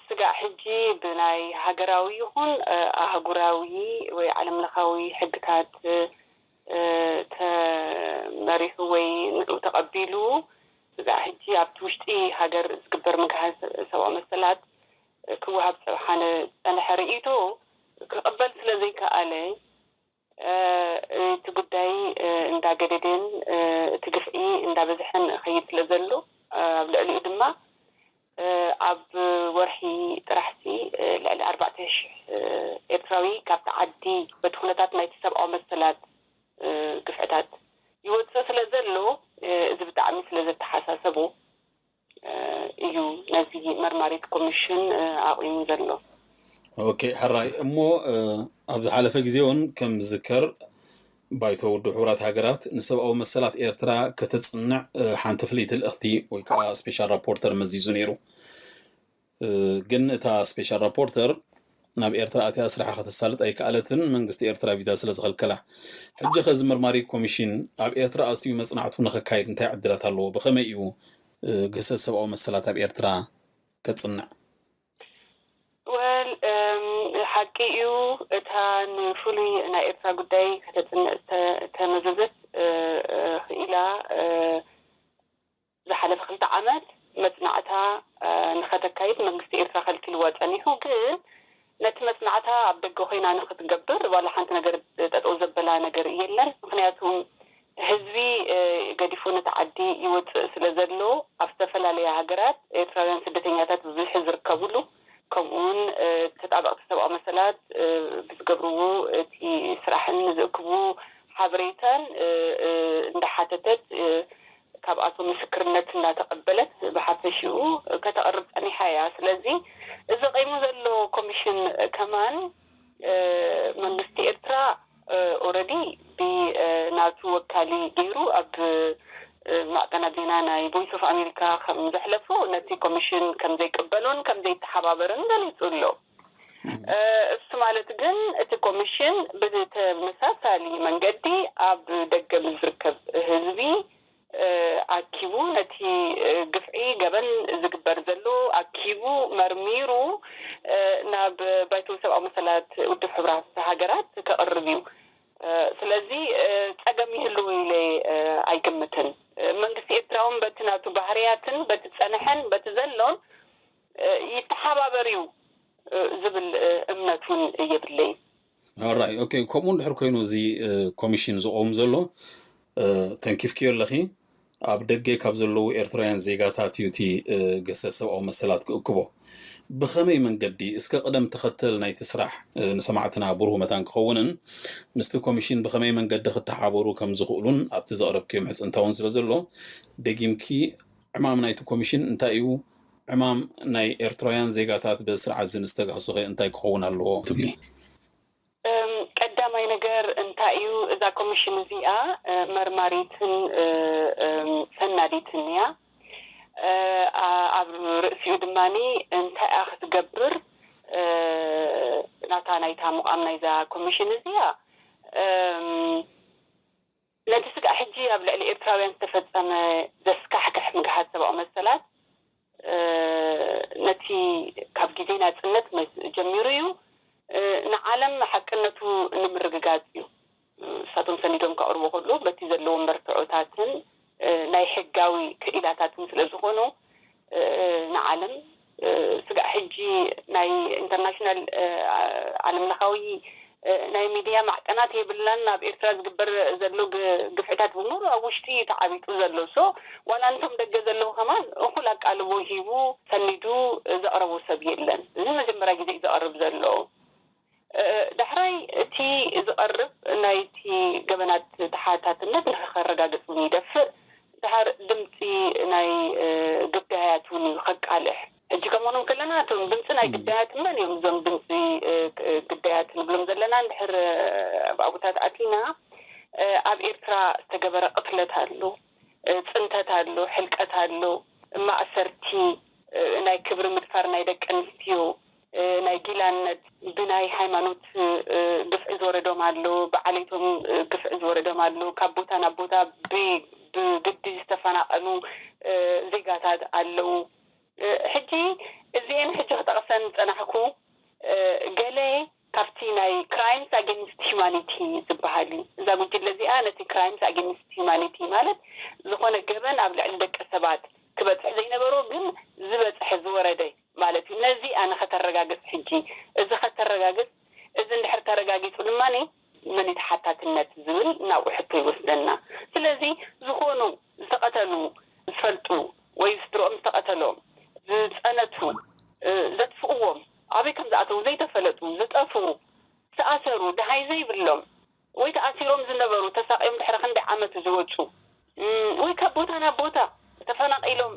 ስጋዕ ሕጂ ብናይ ሃገራዊ ይኹን፣ እ፣ ኣህጉራዊ ወይ ዓለም ለኻዊ ሕግታት፣ እ፣ ተመሪሑ ወይ ንዕኡ ተቐቢሉ፣ ስጋዕ ሕጂ ኣብቲ ውሽጢ ሃገር ዝግበር ምግሃስ ሰብኣዊ መሰላት ክወሃብ ዝጸንሐ ርእይቶ ክቕበል ስለ ዘይከኣለ፣ እ፣ እቲ ጉዳይ፣ እ፣ እንዳገደደን፣ እ፣ እቲ ግፍዒ እንዳበዝሐን ይኸይድ ስለ ዘሎ፣ እ፣ ኣብ ልዕሊኡ ድማ፣ እ፣ ኣብ ወርሒ ጥራሕሲ፣ እ፣ ልዕሊ ኣርባዕተ ሽሕ፣ እ፣ ኤርትራዊ ካብቲ ዓዲ በቲ ኩነታት ናይቲ ሰብኣዊ መሰላት፣ እ፣ ግፍዕታት ይወጽእ ስለ ዘሎ፣ እ፣ እዚ ብጣዕሚ ስለ ዘተሓሳሰቦ፣ እ፣ እዩ ነዚ መርማሪት ኮሚሽን፣ እ፣ ኣቑሙ ዘሎ። ኦኬ፣ ሕራይ። እሞ፣ እ፣ ኣብ ዝሓለፈ ግዜ እውን ከም ዝዝከር፣ ባይቶ ውድብ ሕቡራት ሃገራት ንሰብኣዊ መሰላት ኤርትራ ከተጽንዕ፣ እ፣ ሓንቲ ፍልይቲ ልእኽቲ ወይ ከዓ ስፔሻል ራፖርተር መዚዙ ነይሩ። እ፣ ግን እታ ስፔሻል ራፖርተር ናብ ኤርትራ ኣትያ ስራሓ ከተሳልጥ ኣይከኣለትን፣ መንግስቲ ኤርትራ ቪዛ ስለ ዝኸልከላ። ሕጂ ኸዚ መርማሪ ኮሚሽን ኣብ ኤርትራ ኣትዩ መጽናዕቱ ንኸካይድ እንታይ ዕድላት ኣለዎ? ብኸመይ እዩ፣ እ፣ ግህሰት ሰብኣዊ መሰላት ኣብ ኤርትራ ከጽንዕ? ወል፣ እም፣ ሓቂ እዩ፣ እታ ንፍሉይ ናይ ኤርትራ ጉዳይ ከተጽንዕ እተ-፣ እተመዘዘት፣ እ፣ እ፣ ክኢላ፣ እ፣ ዝሓለፈ ክልተ ዓመት መጽናዕታ፣ እ፣ ንኸተካይድ መንግስቲ ኤርትራ ከልኪልዋ ጸኒሑ። ግን ነቲ መጽናዕታ ኣብ ደገ ኮይና ንኽትገብር ዋላ ሓንቲ ነገር ጠጠው ዘበላ ነገር የለን። ምኽንያቱ ህዝቢ ገዲፉ ነቲ ዓዲ ይወፅእ ስለ ዘሎ ኣብ ዝተፈላለያ ሃገራት ኤርትራውያን ስደተኛታት ብብዝሒ ዝርከብሉ ከምኡ እውን ተጣበቕቲ ሰብኣዊ መሰላት ብዝገብርዎ እቲ ስራሕን ንዝእክብዎ ሓበሬታን እንዳሓተተት ካብኣቶም ምስክርነት እንዳተቐበለት ብሓፈሽኡ ከተቕርብ ፀኒሓ እያ። ስለዚ እዚ ቀይሙ ዘሎ ኮሚሽን ከማን መንግስቲ ኤርትራ ኦረዲ ብናቱ ወካሊ ገይሩ ኣብ ማዕቀና ዜና ናይ ቮይስ ኦፍ ኣሜሪካ ከም ዘሕለፎ ነቲ ኮሚሽን ከም ዘይቅበሎን ከም ዘይተሓባበርን ገሊጹ ኣሎ። እሱ ማለት ግን እቲ ኮሚሽን ብተመሳሳሊ መንገዲ ኣብ ደገ ዝርከብ ህዝቢ ኣኪቡ ነቲ ግፍዒ ገበን ዝግበር ዘሎ ኣኪቡ መርሚሩ ናብ ባይቶ ሰብኣዊ መሰላት ውድብ ሕብራት ሃገራት ከቕርብ እዩ። ስለዚ ጸገም ይህልዎ ኢለ ኣይግምትን። መንግስቲ ኤርትራ እውን በቲ ናቱ ባህርያትን በቲ ጸንሐን በቲ ዘሎን ይተሓባበር እዩ ዝብል እምነት እውን የብለይን። ራይ ኦኬ። ከምኡ እንድሕር ኮይኑ እዚ ኮሚሽን ዝቆም ዘሎ ተንኪፍክዮ ኣለኺ። ኣብ ደገ ካብ ዘለዉ ኤርትራውያን ዜጋታት እዩ እቲ ገሰ ሰብኣዊ መሰላት ክእክቦ። ብኸመይ መንገዲ እስከ ቅደም ተኸተል ናይቲ ስራሕ ንሰማዕትና ብሩህ መታን ክኸውንን ምስቲ ኮሚሽን ብኸመይ መንገዲ ክተሓበሩ ከም ዝኽእሉን ኣብቲ ዘቕረብክዮ ምሕፅንታውን ስለ ዘሎ ደጊምኪ ዕማም ናይቲ ኮሚሽን እንታይ እዩ? ዕማም ናይ ኤርትራውያን ዜጋታት በዚ ስርዓት እዚ ንዝተጋህሱኸ እንታይ ክኸውን ኣለዎ ትብሊ? ቀዳማይ ነገር እንታይ እዩ፣ እዛ ኮሚሽን እዚኣ መርማሪትን ሰናዲትን እያ። ኣብ ርእሲኡ ድማ እንታይ እያ ክትገብር፣ ናታ ናይታ ምቋም ናይዛ ኮሚሽን እዚኣ ነቲ ስጋዕ ሕጂ ኣብ ልዕሊ ኤርትራውያን ዝተፈጸመ ዘስካሕክሕ ምግሃስ ሰብኣዊ መሰላት ነቲ ካብ ግዜ ናጽነት ጀሚሩ እዩ ንዓለም ሓቅነቱ ንምርግጋጽ እዩ። ንሳቶም ሰኒዶም ከቕርቡ ከለዉ በቲ ዘለዎም መርትዖታትን ናይ ሕጋዊ ክኢላታትን ስለ ዝኾኑ ንዓለም ስጋዕ ሕጂ ናይ ኢንተርናሽናል ዓለም ለኻዊ ናይ ሚድያ ማዕቀናት የብልናን። ኣብ ኤርትራ ዝግበር ዘሎ ግፍዕታት ብምሉ ኣብ ውሽጢ እዩ ተዓቢጡ ዘሎ። ሶ ዋላ ንቶም ደገ ዘለዉ ከማን እኹል ኣቃልቦ ሂቡ ሰኒዱ ዘቕረቦ ሰብ የለን። እዚ መጀመርያ ግዜ እዩ ዘቕርብ ዘሎ። ዳሕራይ እቲ ዝቐርብ ናይቲ ገበናት ተሓታትነት ንኸረጋግጽ እውን ይደፍእ። ድሓር ድምፂ ናይ ግዳያት እውን እዩ ከቃልሕ። ሕጂ ከምሆኖም ከለና እቶም ድምፂ ናይ ግዳያት መን እዮም? እዞም ድምፂ ግዳያት ንብሎም ዘለና እንድሕር ኣብኣጉታት ኣቲና ኣብ ኤርትራ ዝተገበረ ቅትለት ኣሎ፣ ፅንተት ኣሎ፣ ሕልቀት ኣሎ፣ ማእሰርቲ፣ ናይ ክብሪ ምድፋር ናይ ደቂ ኣንስትዮ፣ ናይ ጊላነት፣ ብናይ ሃይማኖት ግፍዒ ዝወረዶም ኣሎ፣ ብዓሌቶም ግፍዒ ዝወረዶም ኣሎ፣ ካብ ቦታ ናብ ቦታ ብግዲ ዝተፈናቐሉ ዜጋታት ኣለዉ። ሕጂ እዚኤን ሕጂ ክጠቕሰን ዝጸናሕኩ ገለ ካብቲ ናይ crimes against humanity ዝበሃል እዩ። እዛ ጉጅለ እዚኣ ነቲ crimes against humanity ማለት ዝኾነ ገበን ኣብ ልዕሊ ደቂ ሰባት ክበጽሕ ዘይነበሮ ግን ዝበጽሐ ዝወረደ ማለት እዩ። ነዚ ኣነ ከተረጋግጽ ሕጂ እዚ ከተረጋግጽ እዚ እንድሕር ተረጋጊጹ ድማ መን ተሓታትነት ዝብል ናብኡ ሕቶ ይወስደና። ስለዚ ዝኾኑ ዝተቐተሉ ዝፈልጡ ወይ ስድርኦም ዝተቐተሎም ዝጸነቱ ዘጥፍእዎም ኣበይ ከም ዝኣተዉ ዘይተፈለጡ ዝጠፍኡ ዝተኣሰሩ ደሃይ ዘይብሎም ወይ ተኣሲሮም ዝነበሩ ተሳቒዮም ድሕሪ ክንዲ ዓመት ዝወፁ ወይ ካብ ቦታ ናብ ቦታ ተፈናቒሎም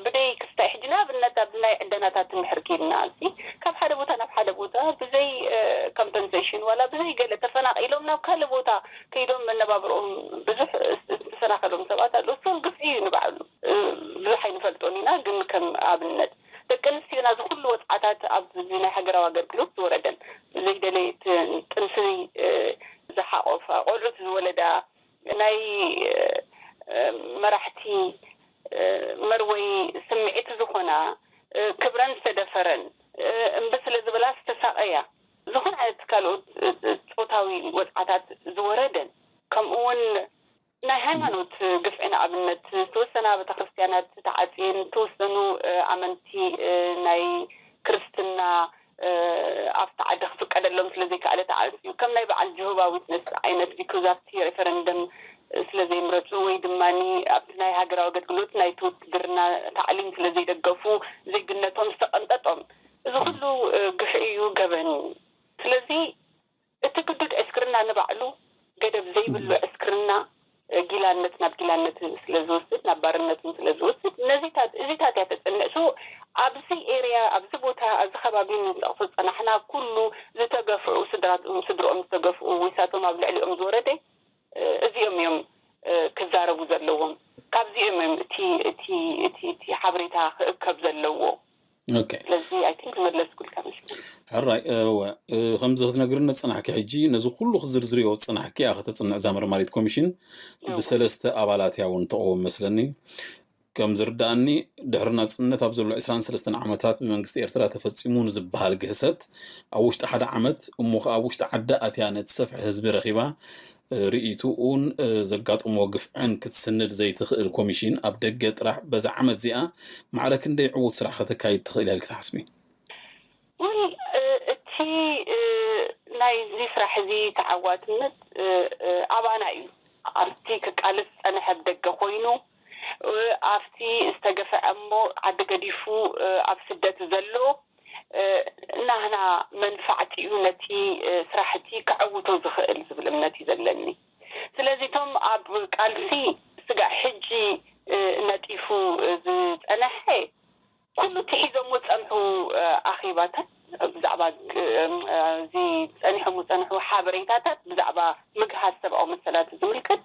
ብደይ ክስታይ ሕጂ ንኣብነት ኣብ ናይ ዕደናታት እንድሕር ኪድና እዚ ካብ ሓደ ቦታ ናብ ሓደ ቦታ ብዘይ compensation ዋላ ብዘይ ገለ ተፈናቒሎም ናብ ካልእ ቦታ ከይዶም መነባብርኦም ብዙሕ ዝተሰናኸሎም ሰባት ኣለዉ። እሱን ግፍዒ እዩ ንባዕሉ። ብዙሕ ኣይንፈልጦን ኢና ግን ከም ኣብነት ደቂ ኣንስትዮና እዚ ኩሉ ወፅዓታት ኣብዚ ናይ ሃገራዊ ኣገልግሎት ዝወረደን ብዘይደለየት ጥንሲ ዝሓቆፋ ቆልዑት ዝወለዳ ናይ መራሕቲ መርወይ ስምዒት ዝኾና ክብረን ዝተደፈረን እምቢ ስለ ዝበላ ዝተሳቐያ ዝኾነ ዓይነት ካልኦት ፆታዊ ወፅዓታት ዝወረደን ከምኡ እውን ናይ ሃይማኖት ግፍዒ ንኣብነት ዝተወሰና ቤተክርስትያናት ተዓፅየን ዝተወሰኑ ኣመንቲ ናይ ክርስትና ኣብቲ ዓዲ ክፍቀደሎም ስለ ዘይከኣለ ተዓፅዩ ከም ናይ በዓል ጀሆባ ዊትነስ ዓይነት because ኣብቲ ሬፈረንደም ስለ ዘይምረፁ ወይ ድማ ኣብቲ ናይ ሃገራዊ ኣገልግሎት ናይቲ ውትድርና ታዕሊም ስለ ዘይደገፉ ዜግነቶም ዝተቐንጠጦም፣ እዚ ኩሉ ግፍዒ እዩ፣ ገበን እዩ። ስለዚ እቲ ግዱድ ዕስክርና ንባዕሉ ገደብ ዘይብሉ ዕስክርና፣ ጊላነት ናብ ጊላነት ስለ ዝወስድ፣ ናብ ባርነት እውን ስለ ዝወስድ፣ ነዚታት እዚታት እያ ተፅንዕ። ሶ ኣብዚ ኤርያ፣ ኣብዚ ቦታ፣ ኣብዚ ከባቢ ንጠቕሶ ዝፀናሕና ኩሉ ዝተገፍዑ ስድራኦም፣ ስድርኦም ዝተገፍኡ፣ ወይሳቶም ኣብ ልዕሊኦም ዝወረደ፣ እዚኦም እዮም ክዛረቡ ዘለዎም። ካብዚኦም እዮም እቲ እቲ እቲ እቲ ሓበሬታ ክእከብ ዘለዎ። ኦኬ። ስለዚ ኣይ ቲንክ ዝመለስኩልካ መስለኒ። ሕራይ እወ፣ እ፣ ከምዚ ክትነግርኒ ዝጸናሕኪ፣ ሕጂ ነዚ ኩሉ ክትዝርዝርዮ ዝጸናሕኪ እያ ከተጽንዕ እዛ መርማሪት ኮሚሽን። ብሰለስተ ኣባላት እያ እውን ተቐውም መስለኒ። ከም ዝርዳእኒ፣ ድሕሪ ናጽነት ኣብ ዘሎ ዕስራን ሰለስተን ዓመታት ብመንግስቲ ኤርትራ ተፈጺሙ ንዝበሃል ግህሰት፣ ኣብ ውሽጢ ሓደ ዓመት እሞ ከኣ ኣብ ውሽጢ ዓዲ ኣትያ ነቲ ሰፍሒ ህዝቢ ረኺባ፣ እ፣ ርእይትኡን፣ እ፣ ዘጋጥሞ ግፍዕን ክትስንድ ዘይትኽእል ኮሚሽን ኣብ ደገ ጥራሕ በዛ ዓመት እዚኣ ማዕረ ክንደይ ዕዉት ስራሕ ከተካይድ ትኽእል ኢልኪ ትሓስቢ? ወይ እቲ ናይዚ ስራሕ እዚ ተዓዋትነት ኣባና እዩ። ኣብቲ ክቃለስ ዝፀንሐ ብደገ ኮይኑ፣ ኣብቲ ዝተገፍዐ እሞ ዓዲ ገዲፉ ኣብ ስደት ዘሎ ናህና መንፋዕቲ እዩ ነቲ ስራሕቲ ከዐውቶ ዝኽእል ዝብል እምነት እዩ ዘለኒ። ስለዚ እቶም ኣብ ቃልሲ ስጋዕ ሕጂ ነጢፉ ዝፀነሐ ኩሉ እቲ ሒዞሞ ዝፀንሑ ኣኼባታት ብዛዕባ እዚ ፀኒሖም ዝፀንሑ ሓበሬታታት ብዛዕባ ምግሃስ ሰብኣዊ መሰላት ዝምልከት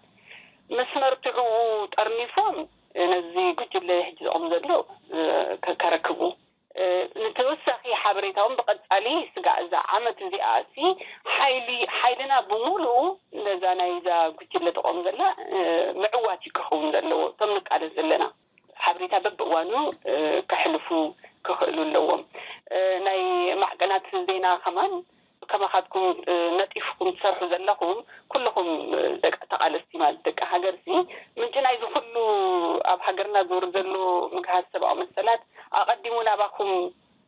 ምስ መርትዕኡ ጠርኒፎም ነዚ ጉጅለ ሕጂ ዝቆም ዘሎ ከረክቡ ንተወሳኺ ሓበሬታውን ብቐፃሊ ስጋዕ እዛ ዓመት እዚኣ ሲ ሓይሊ ሓይልና ብምሉኡ ነዛ ናይዛ ጉጅለ ትቆም ዘላ ምዕዋት እዩ ክኸውን ዘለዎ እቶም ንቃለስ ዘለና ሓበሬታ በብእዋኑ ከሕልፉ ክኽእሉ ኣለዎም። ናይ ማዕቀናት ዜና ከማን ከማኻትኩም ነጢፍኩም ትሰርሑ ዘለኹም ኩልኹም ደቂ ተቓለስቲ ማለት ደቂ ሃገር ሲ ምንጪ ናይዚ ኩሉ ኣብ ሃገርና ዝወርድ ዘሎ ምግሃስ ሰብኣዊ መሰላት ኣቐዲሙ ናባኹም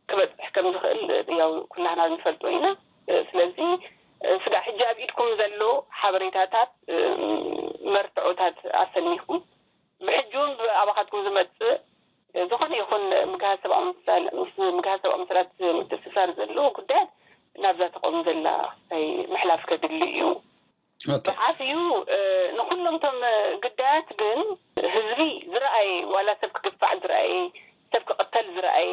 ክበፅሕ ከም ዝኽእል ያው ኩላህና ንፈልጦ ኢና። ስለዚ ስጋዕ ሕጂ ኣብ ኢድኩም ዘሎ ሓበሬታታት መርትዖታት ኣሰኒኹም ብሕጂ እውን ብኣባኻትኩም ዝመፅእ ዝኾነ ይኹን ምግሃስ ሰብኣዊ መሰላት ምትእስሳር ዘለዎ ጉዳያት ናብዛ ተቆም ዘላ ክስታይ ምሕላፍ ከድሊ እዩ። ብሓፍ እዩ። ንኩሎም እቶም ግዳያት ግን ህዝቢ ዝረኣየ ዋላ ሰብ ክግፋዕ ዝረኣየ ሰብ ክቕተል ዝረኣየ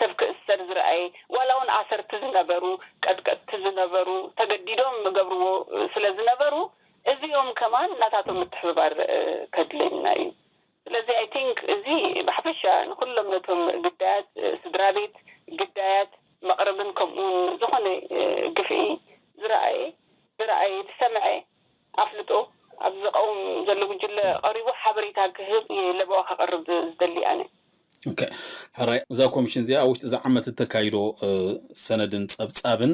ሰብ ክእሰር ዝረኣየ ዋላ እውን ኣሰርቲ ዝነበሩ ቀጥቀጥቲ ዝነበሩ ተገዲዶም ገብርዎ ስለ ዝነበሩ እዚኦም ከማን ናታቶም ምትሕብባር ከድለየና እዩ። ስለዚ ኣይ ቲንክ እዚ ብሓፈሻ ንኩሎም ነቶም ግዳያት ስድራ ቤት ግዳያት መቕረብን ከምኡውን ዝኾነ ግፍዒ ዝረኣየ ዝረኣየ ዝሰምዐ ኣፍልጦ ኣብ ዝቐውም ዘሎ ጉጅለ ቀሪቡ ሓበሬታ ክህብ ለበዋ ከቐርብ ዝደሊ ኣነ። ሕራይ እዛ ኮሚሽን እዚኣ ኣብ ውሽጢ እዚ ዓመት እተካይዶ ሰነድን ፀብፃብን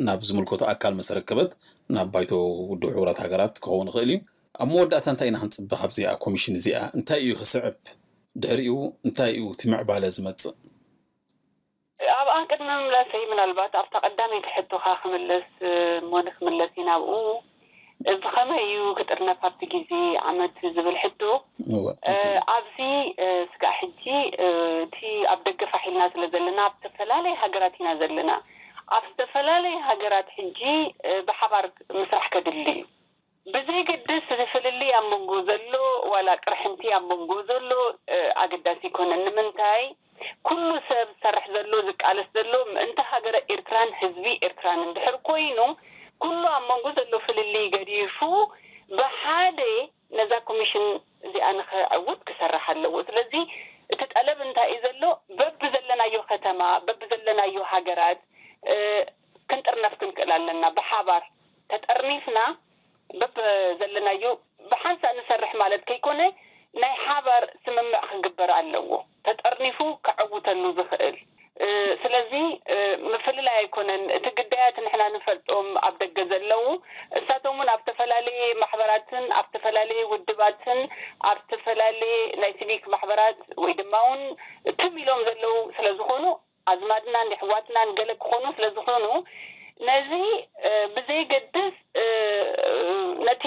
ናብ ዝምልከቶ ኣካል መሰረከበት ናብ ባይቶ ውድብ ሕቡራት ሃገራት ክኸውን ይኽእል እዩ። ኣብ መወዳእታ እንታይ ኢና ክንፅበ ካብዚኣ ኮሚሽን እዚኣ እንታይ እዩ ክስዕብ? ድሕሪኡ እንታይ እዩ እቲ ምዕባለ ዝመፅእ? ኣብኣ ቅድሚ ምምላሰይ ምናልባት ኣብታ ቀዳመይቲ ሕቶኻ ክምለስ እሞ ንክምለስ እዩ ናብኡ እዚ ከመይ እዩ ክጥርነፍ ኣብቲ ግዜ ዓመት ዝብል ሕቶ ኣብዚ ስጋዕ ሕጂ እቲ ኣብ ደገ ፋሕ ኢልና ስለ ዘለና ኣብ ዝተፈላለየ ሃገራት ኢና ዘለና ኣብ ዝተፈላለየ ሃገራት ሕጂ ብሓባር ምስራሕ ከድሊ እዩ ብዘይገድስ እዚ ፍልልይ ኣብ መንጎ ዘሎ ዋላ ቅርሕንቲ ኣብ መንጎ ዘሎ ኣገዳሲ ኣይኮነን ንምንታይ ኩሉ ሰብ ዝሰርሕ ዘሎ ዝቃለስ ዘሎ ምእንቲ ሃገረ ኤርትራን ህዝቢ ኤርትራን እንድሕር ኮይኑ ኩሉ ኣብ መንጎ ዘሎ ፍልልይ ገዲፉ ብሓደ ነዛ ኮሚሽን እዚኣ ንኸዕውት ክሰርሕ ኣለዎ። ስለዚ እቲ ጠለብ እንታይ እዩ ዘሎ? በቢ ዘለናዮ ከተማ፣ በቢ ዘለናዮ ሃገራት ክንጥርነፍ ክንክእል ኣለና። ብሓባር ተጠርኒፍና በቢ ዘለናዮ ብሓንሳእ ንሰርሕ ማለት ከይኮነ ናይ ሓባር ስምምዕ ክግበር ኣለዎ። ተጠርኒፉ ከዕውተሉ ዝኽእል ስለዚ ምፍልላይ ኣይኮነን እቲ ግዳያት ንሕና ንፈልጦም ኣብ ደገ ዘለዉ እሳቶም እውን ኣብ ዝተፈላለየ ማሕበራትን ኣብ ዝተፈላለየ ውድባትን ኣብ ዝተፈላለየ ናይ ሲቪክ ማሕበራት ወይ ድማ እውን ትም ኢሎም ዘለዉ ስለ ዝኾኑ ኣዝማድናን የሕዋትናን ገለ ክኾኑ ስለ ዝኾኑ ነዚ ብዘይገድስ ነቲ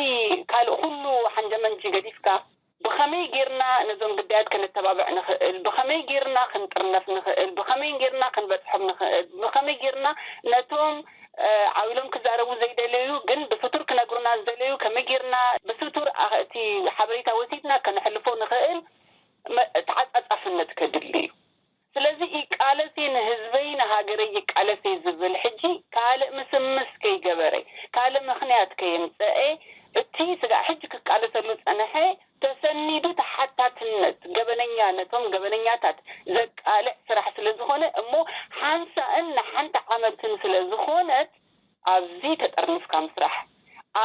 ካልእ ኩሉ ሓንጀመንጂ ገዲፍካ ብኸመይ ጌርና ነዞም ግዳያት ከነተባብዕ ንኽእል፣ ብኸመይ ጌርና ክንጥርነፍ ንኽእል፣ ብኸመይ ጌርና ክንበጽሖም ንኽእል፣ ብኸመይ ጌርና ነቶም ዓው ኢሎም ክዛረቡ ዘይደለዩ ግን ብስቱር ክነግሩና ዝደለዩ ከመይ ጌርና ብስቱር እቲ ሓበሬታ ወሲድና ከነሕልፎ ንኽእል ተዓጻጻፍነት ከድሊ እዩ። ስለዚ ይቃለስ እየ ንህዝበይ ንሃገረይ ይቃለስ እየ ዝብል ሕጂ ካልእ ምስምስ ከይገበረ ካልእ ምኽንያት ከየምፀአ እቲ ስጋዕ ሕጂ ክቃለሰሉ ዝፀነሐ ተሰኒዱ ተሓታትነት ገበነኛ ነቶም ገበነኛታት ዘቃልዕ ስራሕ ስለ ዝኾነ እሞ ሓንሳእን ንሓንቲ ዓመትን ስለ ዝኾነት ኣብዚ ተጠርኒፍካ ምስራሕ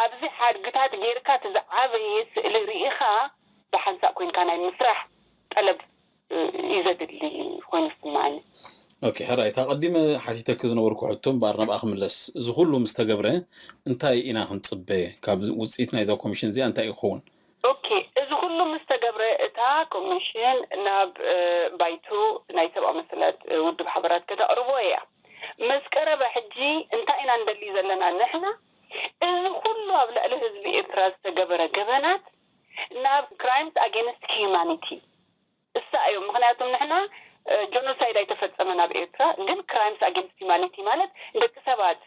ኣብዚ ሓድግታት ጌርካ እቲ ዝዓበየ ስእሊ ርኢኻ ብሓንሳእ ኮይንካ ናይ ምስራሕ ጠለብ እዩ ዘድሊ ኮይኑ ዝስምዓኒ። ኦኬ፣ ሕራይ፣ እታ ቀዲመ ሓቲተኪ ዝነበርኩ ሕቶ እምበኣር ናብኣ ክምለስ። እዚ ኩሉ ምስ ተገብረ እንታይ ኢና ክንጽበ? ካብ ውጽኢት ናይዛ ኮሚሽን እዚኣ እንታይ ይኸውን? ኦኬ፣ እዚ ኩሉ ምስ ተገብረ እታ ኮሚሽን ናብ ባይቶ ናይ ሰብኣዊ መሰላት ውድብ ሓበራት ከተቕርቦ እያ። ምስ ቀረበ ሕጂ እንታይ ኢና ንደሊ ዘለና ንሕና? እዚ ኩሉ ኣብ ልዕሊ ህዝቢ ኤርትራ ዝተገበረ ገበናት ናብ crimes against humanity እሳ እዮም። ምክንያቱም ንሕና ጀኖሳይድ ኣይተፈጸመን ኣብ ኤርትራ፣ ግን crimes against humanity ማለት ደቂ ሰባት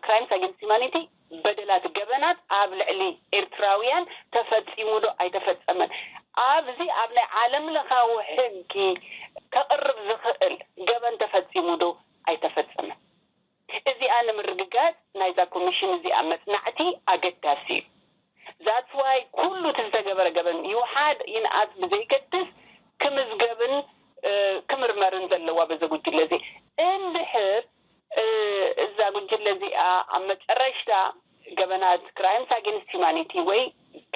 crimes against humanity በደላት፣ ገበናት ኣብ ልዕሊ ኤርትራውያን ተፈጺሙ ዶ ኣይተፈጸመን? ኣብዚ ኣብ ናይ ዓለም ለኻዊ ሕጊ ከቕርብ ዝኽእል ገበን ተፈጺሙ ዶ ኣይተፈጸመን? እዚኣ ንምርግጋጽ ናይዛ ኮሚሽን እዚኣ መጽናዕቲ ኣገዳሲ እዩ። That's why ኩሉ እቲ ዝተገበረ ገበን ይውሓድ ይንኣስ ብዘይገድስ ክምዝገብን ክምርመርን ዘለዋ በዚ ጉጅለ እዚ። እንድሕር እዛ ጉጅለ እዚኣ ኣብ መጨረሽታ ገበናት crimes against humanity ወይ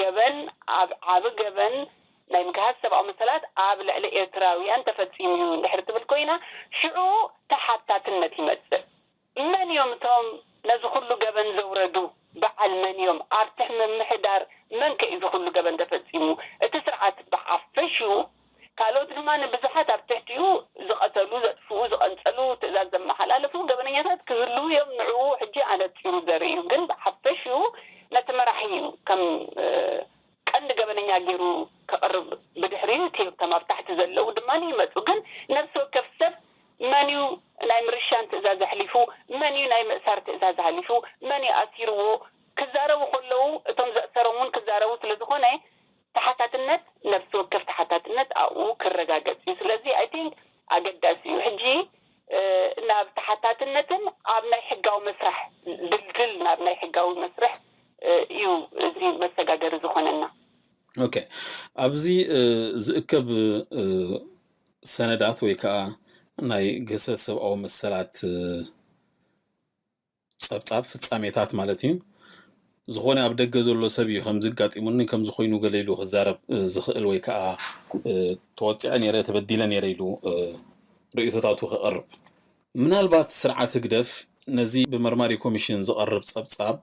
ገበን ኣብ ዓቢ ገበን ናይ ምግሃስ ሰብኣዊ መሰላት ኣብ ልዕሊ ኤርትራውያን ተፈጺሙ እዩ እንድሕር ትብል ኮይና ሽዑ ተሓታትነት ይመጽእ። መን እዮም እቶም ነዚ ኩሉ ገበን ዘውረዱ? በዓል መን እዮም? ኣብ ትሕቲ ምምሕዳር መን ከ እዩ እዚ ኩሉ ገበን ተፈጺሙ? እቲ ስርዓት ብሓፈሽኡ ካልኦት ድማ ንብዙሓት ኣብ ትሕቲኡ ዝቐተሉ፣ ዘጥፍኡ፣ ዝቐንጸሉ፣ ትእዛዝ ዘመሓላለፉ ገበነኛታት ክህልዉ እዮም። ንዕኡ ሕጂ ኣነጺሩ ዘርኢ እዩ። ግን ብሓፈሽኡ ነቲ መራሒ እዩ ከም ቀንዲ ገበነኛ ገይሩ ከቕርብ። ብድሕሪኡ እቲ እቶም ኣብ ታሕቲ ዘለዉ ድማ ይመጹ። ግን ነፍሲ ወከፍ ሰብ መን እዩ ናይ ምርሻን ትእዛዝ ኣሕሊፉ፣ መን እዩ ናይ ምእሳር ትእዛዝ ኣሕሊፉ፣ መን እዩ ኣሲርዎ ክዛረቡ ከለዉ እቶም ዘእሰሮም እውን ክዛረቡ ስለ ዝኾነ ተሓታትነት ነፍሲ ወከፍ ተሓታትነት ኣብኡ ክረጋገጽ እዩ። ስለዚ I think ኣገዳሲ እዩ። ሕጂ ናብ ተሓታትነትን ኣብ ናይ ሕጋዊ መስርሕ ድልድል ናብ ናይ ሕጋዊ መስርሕ እዩ እዚ መሰጋገሪ ዝኾነና። ኦኬ፣ ኣብዚ ዝእከብ ሰነዳት ወይ ከዓ ናይ ግህሰት ሰብኣዊ መሰላት ጸብጻብ ፍጻሜታት ማለት እዩ። ዝኾነ ኣብ ደገ ዘሎ ሰብ እዩ ከምዚ ኣጋጢሙኒ ከምዚ ኮይኑ ገለ ኢሉ ክዛረብ ዝኽእል ወይ ከዓ ተወፂዐ ነይረ ተበዲለ ነይረ ኢሉ ርእይቶታቱ ከቕርብ። ምናልባት ስርዓት ህግደፍ ነዚ ብመርማሪ ኮሚሽን ዝቐርብ ጸብጻብ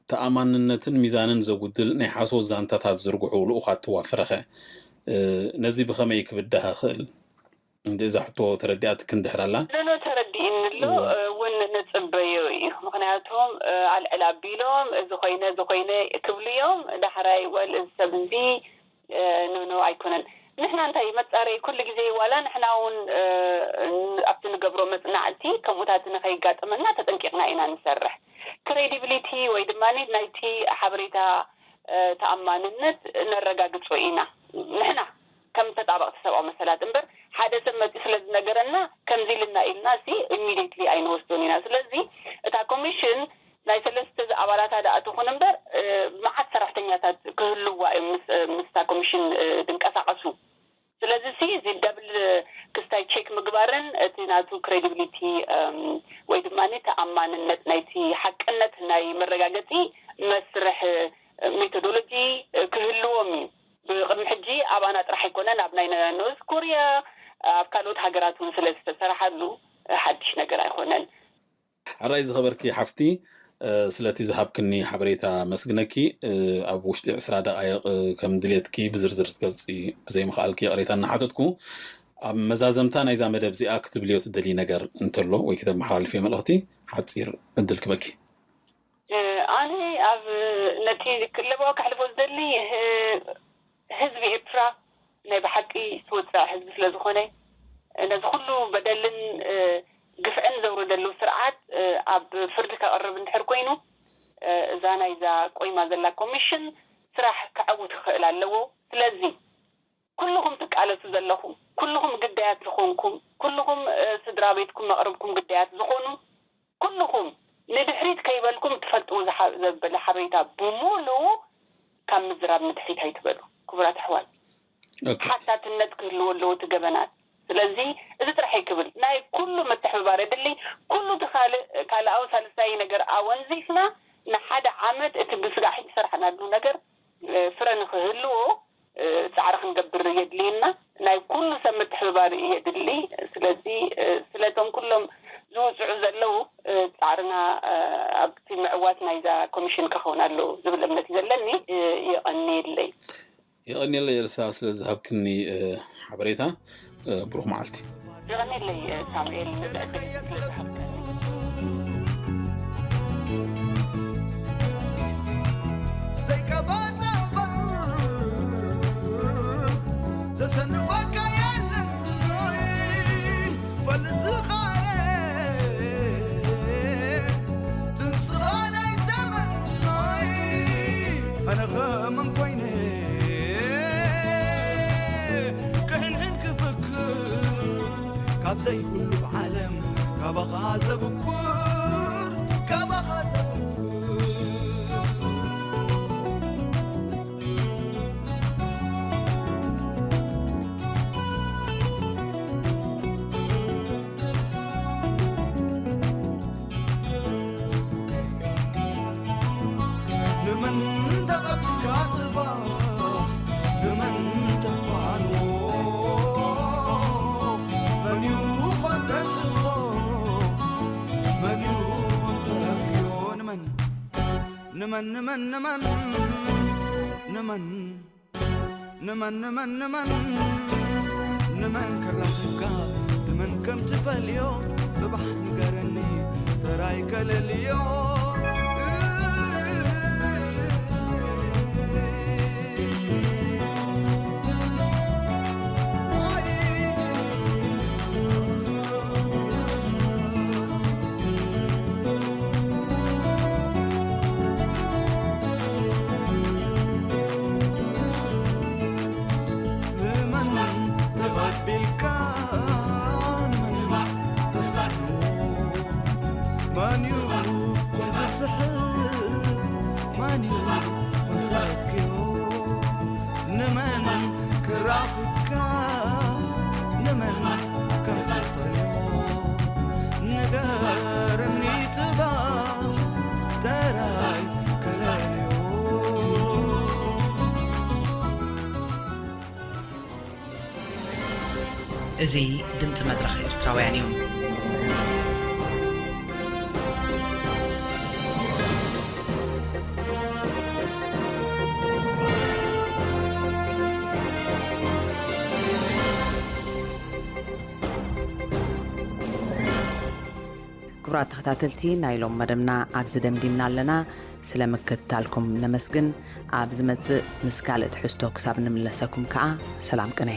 ተኣማንነትን ሚዛንን ዘጉድል ናይ ሓሶት ዛንታታት ዝዝርግሑ ልኡኻት ተዋፈረኸ ነዚ ብኸመይ ክብዳህ ይኽእል? እንዲ እዛ ሕቶ ተረዲኣትኪ እንድሕር ኣላ? ኖኖ ተረዲእኒ ኣሎ እውን ንጽበዮ እዩ። ምክንያቱም ኣልዕል ኣቢሎም እዚ ኮይነ እዚ ኮይነ ክብሉ እዮም። ዳሕራይ ወል እዚ ሰብ እዚ ኖኖ ኣይኮነን። ንሕና እንታይ መጻረይ ኩሉ ግዜ ዋላ ንሕና እውን ኣብቲ ንገብሮ መጽናዕቲ ከምኡታት ንኸይጋጥመና ተጠንቂቕና ኢና ንሰርሕ። ክሬዲቢሊቲ ወይ ድማ ናይቲ ሓበሬታ ተኣማንነት ነረጋግጾ ኢና ንሕና ከም ተጣበቕቲ ሰብኣዊ መሰላት እምበር ሓደ ሰብ መፂኡ ስለ ዝነገረና ከምዚ ኢልና ኢልና ሲ ኢሚዲየትሊ ኣይንወስዶን ኢና። ስለዚ እታ ኮሚሽን ናይ ሰለስተ ኣባላታ ደኣ ትኹን እምበር መዓት ሰራሕተኛታት ክህልዋ እዮም ምስታ ኮሚሽን ድንቀሳቐሱ። ስለዚ ሲ እዚ ደብል ክስታይ ቼክ ምግባርን እቲ ናቱ ክሬዲቢሊቲ ወይ ድማ ተኣማንነት ናይቲ ሓቅነት ናይ መረጋገፂ መስርሕ ሜቶዶሎጂ ክህልዎም እዩ። ብቕድሚ ሕጂ ኣባና ጥራሕ ኣይኮነን፣ ኣብ ናይ ኖርዝ ኮርያ፣ ኣብ ካልኦት ሃገራት እውን ስለ ዝተሰርሓሉ ሓድሽ ነገር ኣይኮነን። ሕራይ ዝኸበርኪ ሓፍቲ፣ ስለቲ ዝሃብክኒ ሓበሬታ መስግነኪ። ኣብ ውሽጢ ዕስራ ደቓይቕ ከም ድሌትኪ ብዝርዝር ክትገልጺ ብዘይምኽኣልኪ ይቕሬታ እናሓተትኩ፣ ኣብ መዛዘምታ ናይዛ መደብ እዚኣ ክትብልዮ ትደልዪ ነገር እንተሎ ወይ ክተመሓላልፍዮ መልእኽቲ ሓፂር ዕድል ክበኪ። ኣነ ኣብ ነቲ ለበዋ ከሕልፎ ዝደሊ ህዝቢ ኤርትራ ናይ ብሓቂ ዝተወፅዐ ህዝቢ ስለ ዝኾነ ነዚ ኩሉ በደልን ግፍዕን ዘውረደሉ ስርዓት ኣብ ፍርዲ ከቕርብ እንድሕር ኮይኑ እዛ ናይዛ ቆይማ ዘላ ኮሚሽን ስራሕ ክዓውት ክኽእል ኣለዎ። ስለዚ ኩልኹም ትቃለሱ ዘለኹም፣ ኩልኹም ግዳያት ዝኾንኩም፣ ኩልኹም ስድራ ቤትኩም መቕርብኩም ግዳያት ዝኾኑ ኩልኹም ንድሕሪት ከይበልኩም ትፈልጥዎ ዘበለ ሓበሬታ ብምሉኡ ካብ ምዝራብ ንድሕሪት ኣይትበሉ ክቡራት ኣሕዋት። ሓታትነት ክህልዎ ኣለዎ እቲ ገበናት። ስለዚ እዚ ጥራሕ ኣይክብል ናይ ኩሉ ምትሕብባር የድሊ። ኩሉ እቲ ካልእ ካልኣዊ ሳልሳይ ነገር ኣወንዚፍና ንሓደ ዓመት እቲ ብስጋዕ ሕጂ ዝሰራሕናሉ ነገር ፍረ ንክህልዎ ፃዕሪ ክንገብር የድልየና። ናይ ኩሉ ሰብ ምትሕብባር የድሊ። ስለዚ ስለቶም ኩሎም ዝውፅዑ ዘለዉ ፃዕርና ኣብቲ ምዕዋት ናይዛ ኮሚሽን ክኸውን ኣለዎ ዝብል እምነት እዩ ዘለኒ። የቐንየለይ። የቐንየለይ ኤልሳ ስለ ዝሃብክኒ ሓበሬታ። ብሩኽ መዓልቲ። የቐንየለይ ሳሙኤል ነዚ ዕድል ስለ ዝሃብከኒ። ዘይቀባጸ እምበር ዘሰንፈካ የለን። ፈልጥ ዝኸኣለ ትንስኻ ናይ ዘመን። ኣነ ኸመን ኮይነ ክህንህን ክፍክር ካብ ዘይብሉ ዓለም ካባኻ ዘብኩር ካባኻ ዘብኩር። ንመን ተቐብልካ ጽባሕ ንመን ተፋንዎ መን ይኾን ተስቦ መን ይኾን ተብክዮ ንመን ንመን ንመን ንመን ንመን ንመን ንመን ንመን ንመን ክራኽብካ ንመን ከም ትፈልዮ ጽባሕ ንገረኒ ተራይ ከለልዮ። ንመን ተቐቢልካ ንመን ተቐርቦ ማንዩ ዝስሕብ ማንዩ ተብክዮ ንመን ክራኽብካ ንመን ከም ትፈልዮ ንገረኒ ትባ ተራይ ከለልዮ። እዚ ድምጺ መድረኽ ኤርትራውያን እዩ። ክቡራት ተኸታተልቲ ናይ ሎም መደብና ኣብዚ ደምዲምና ኣለና። ስለ ምክትታልኩም ነመስግን። ኣብ ዝመጽእ ምስ ካልእ ትሕዝቶ ክሳብ ንምለሰኩም ከኣ ሰላም ቅነ።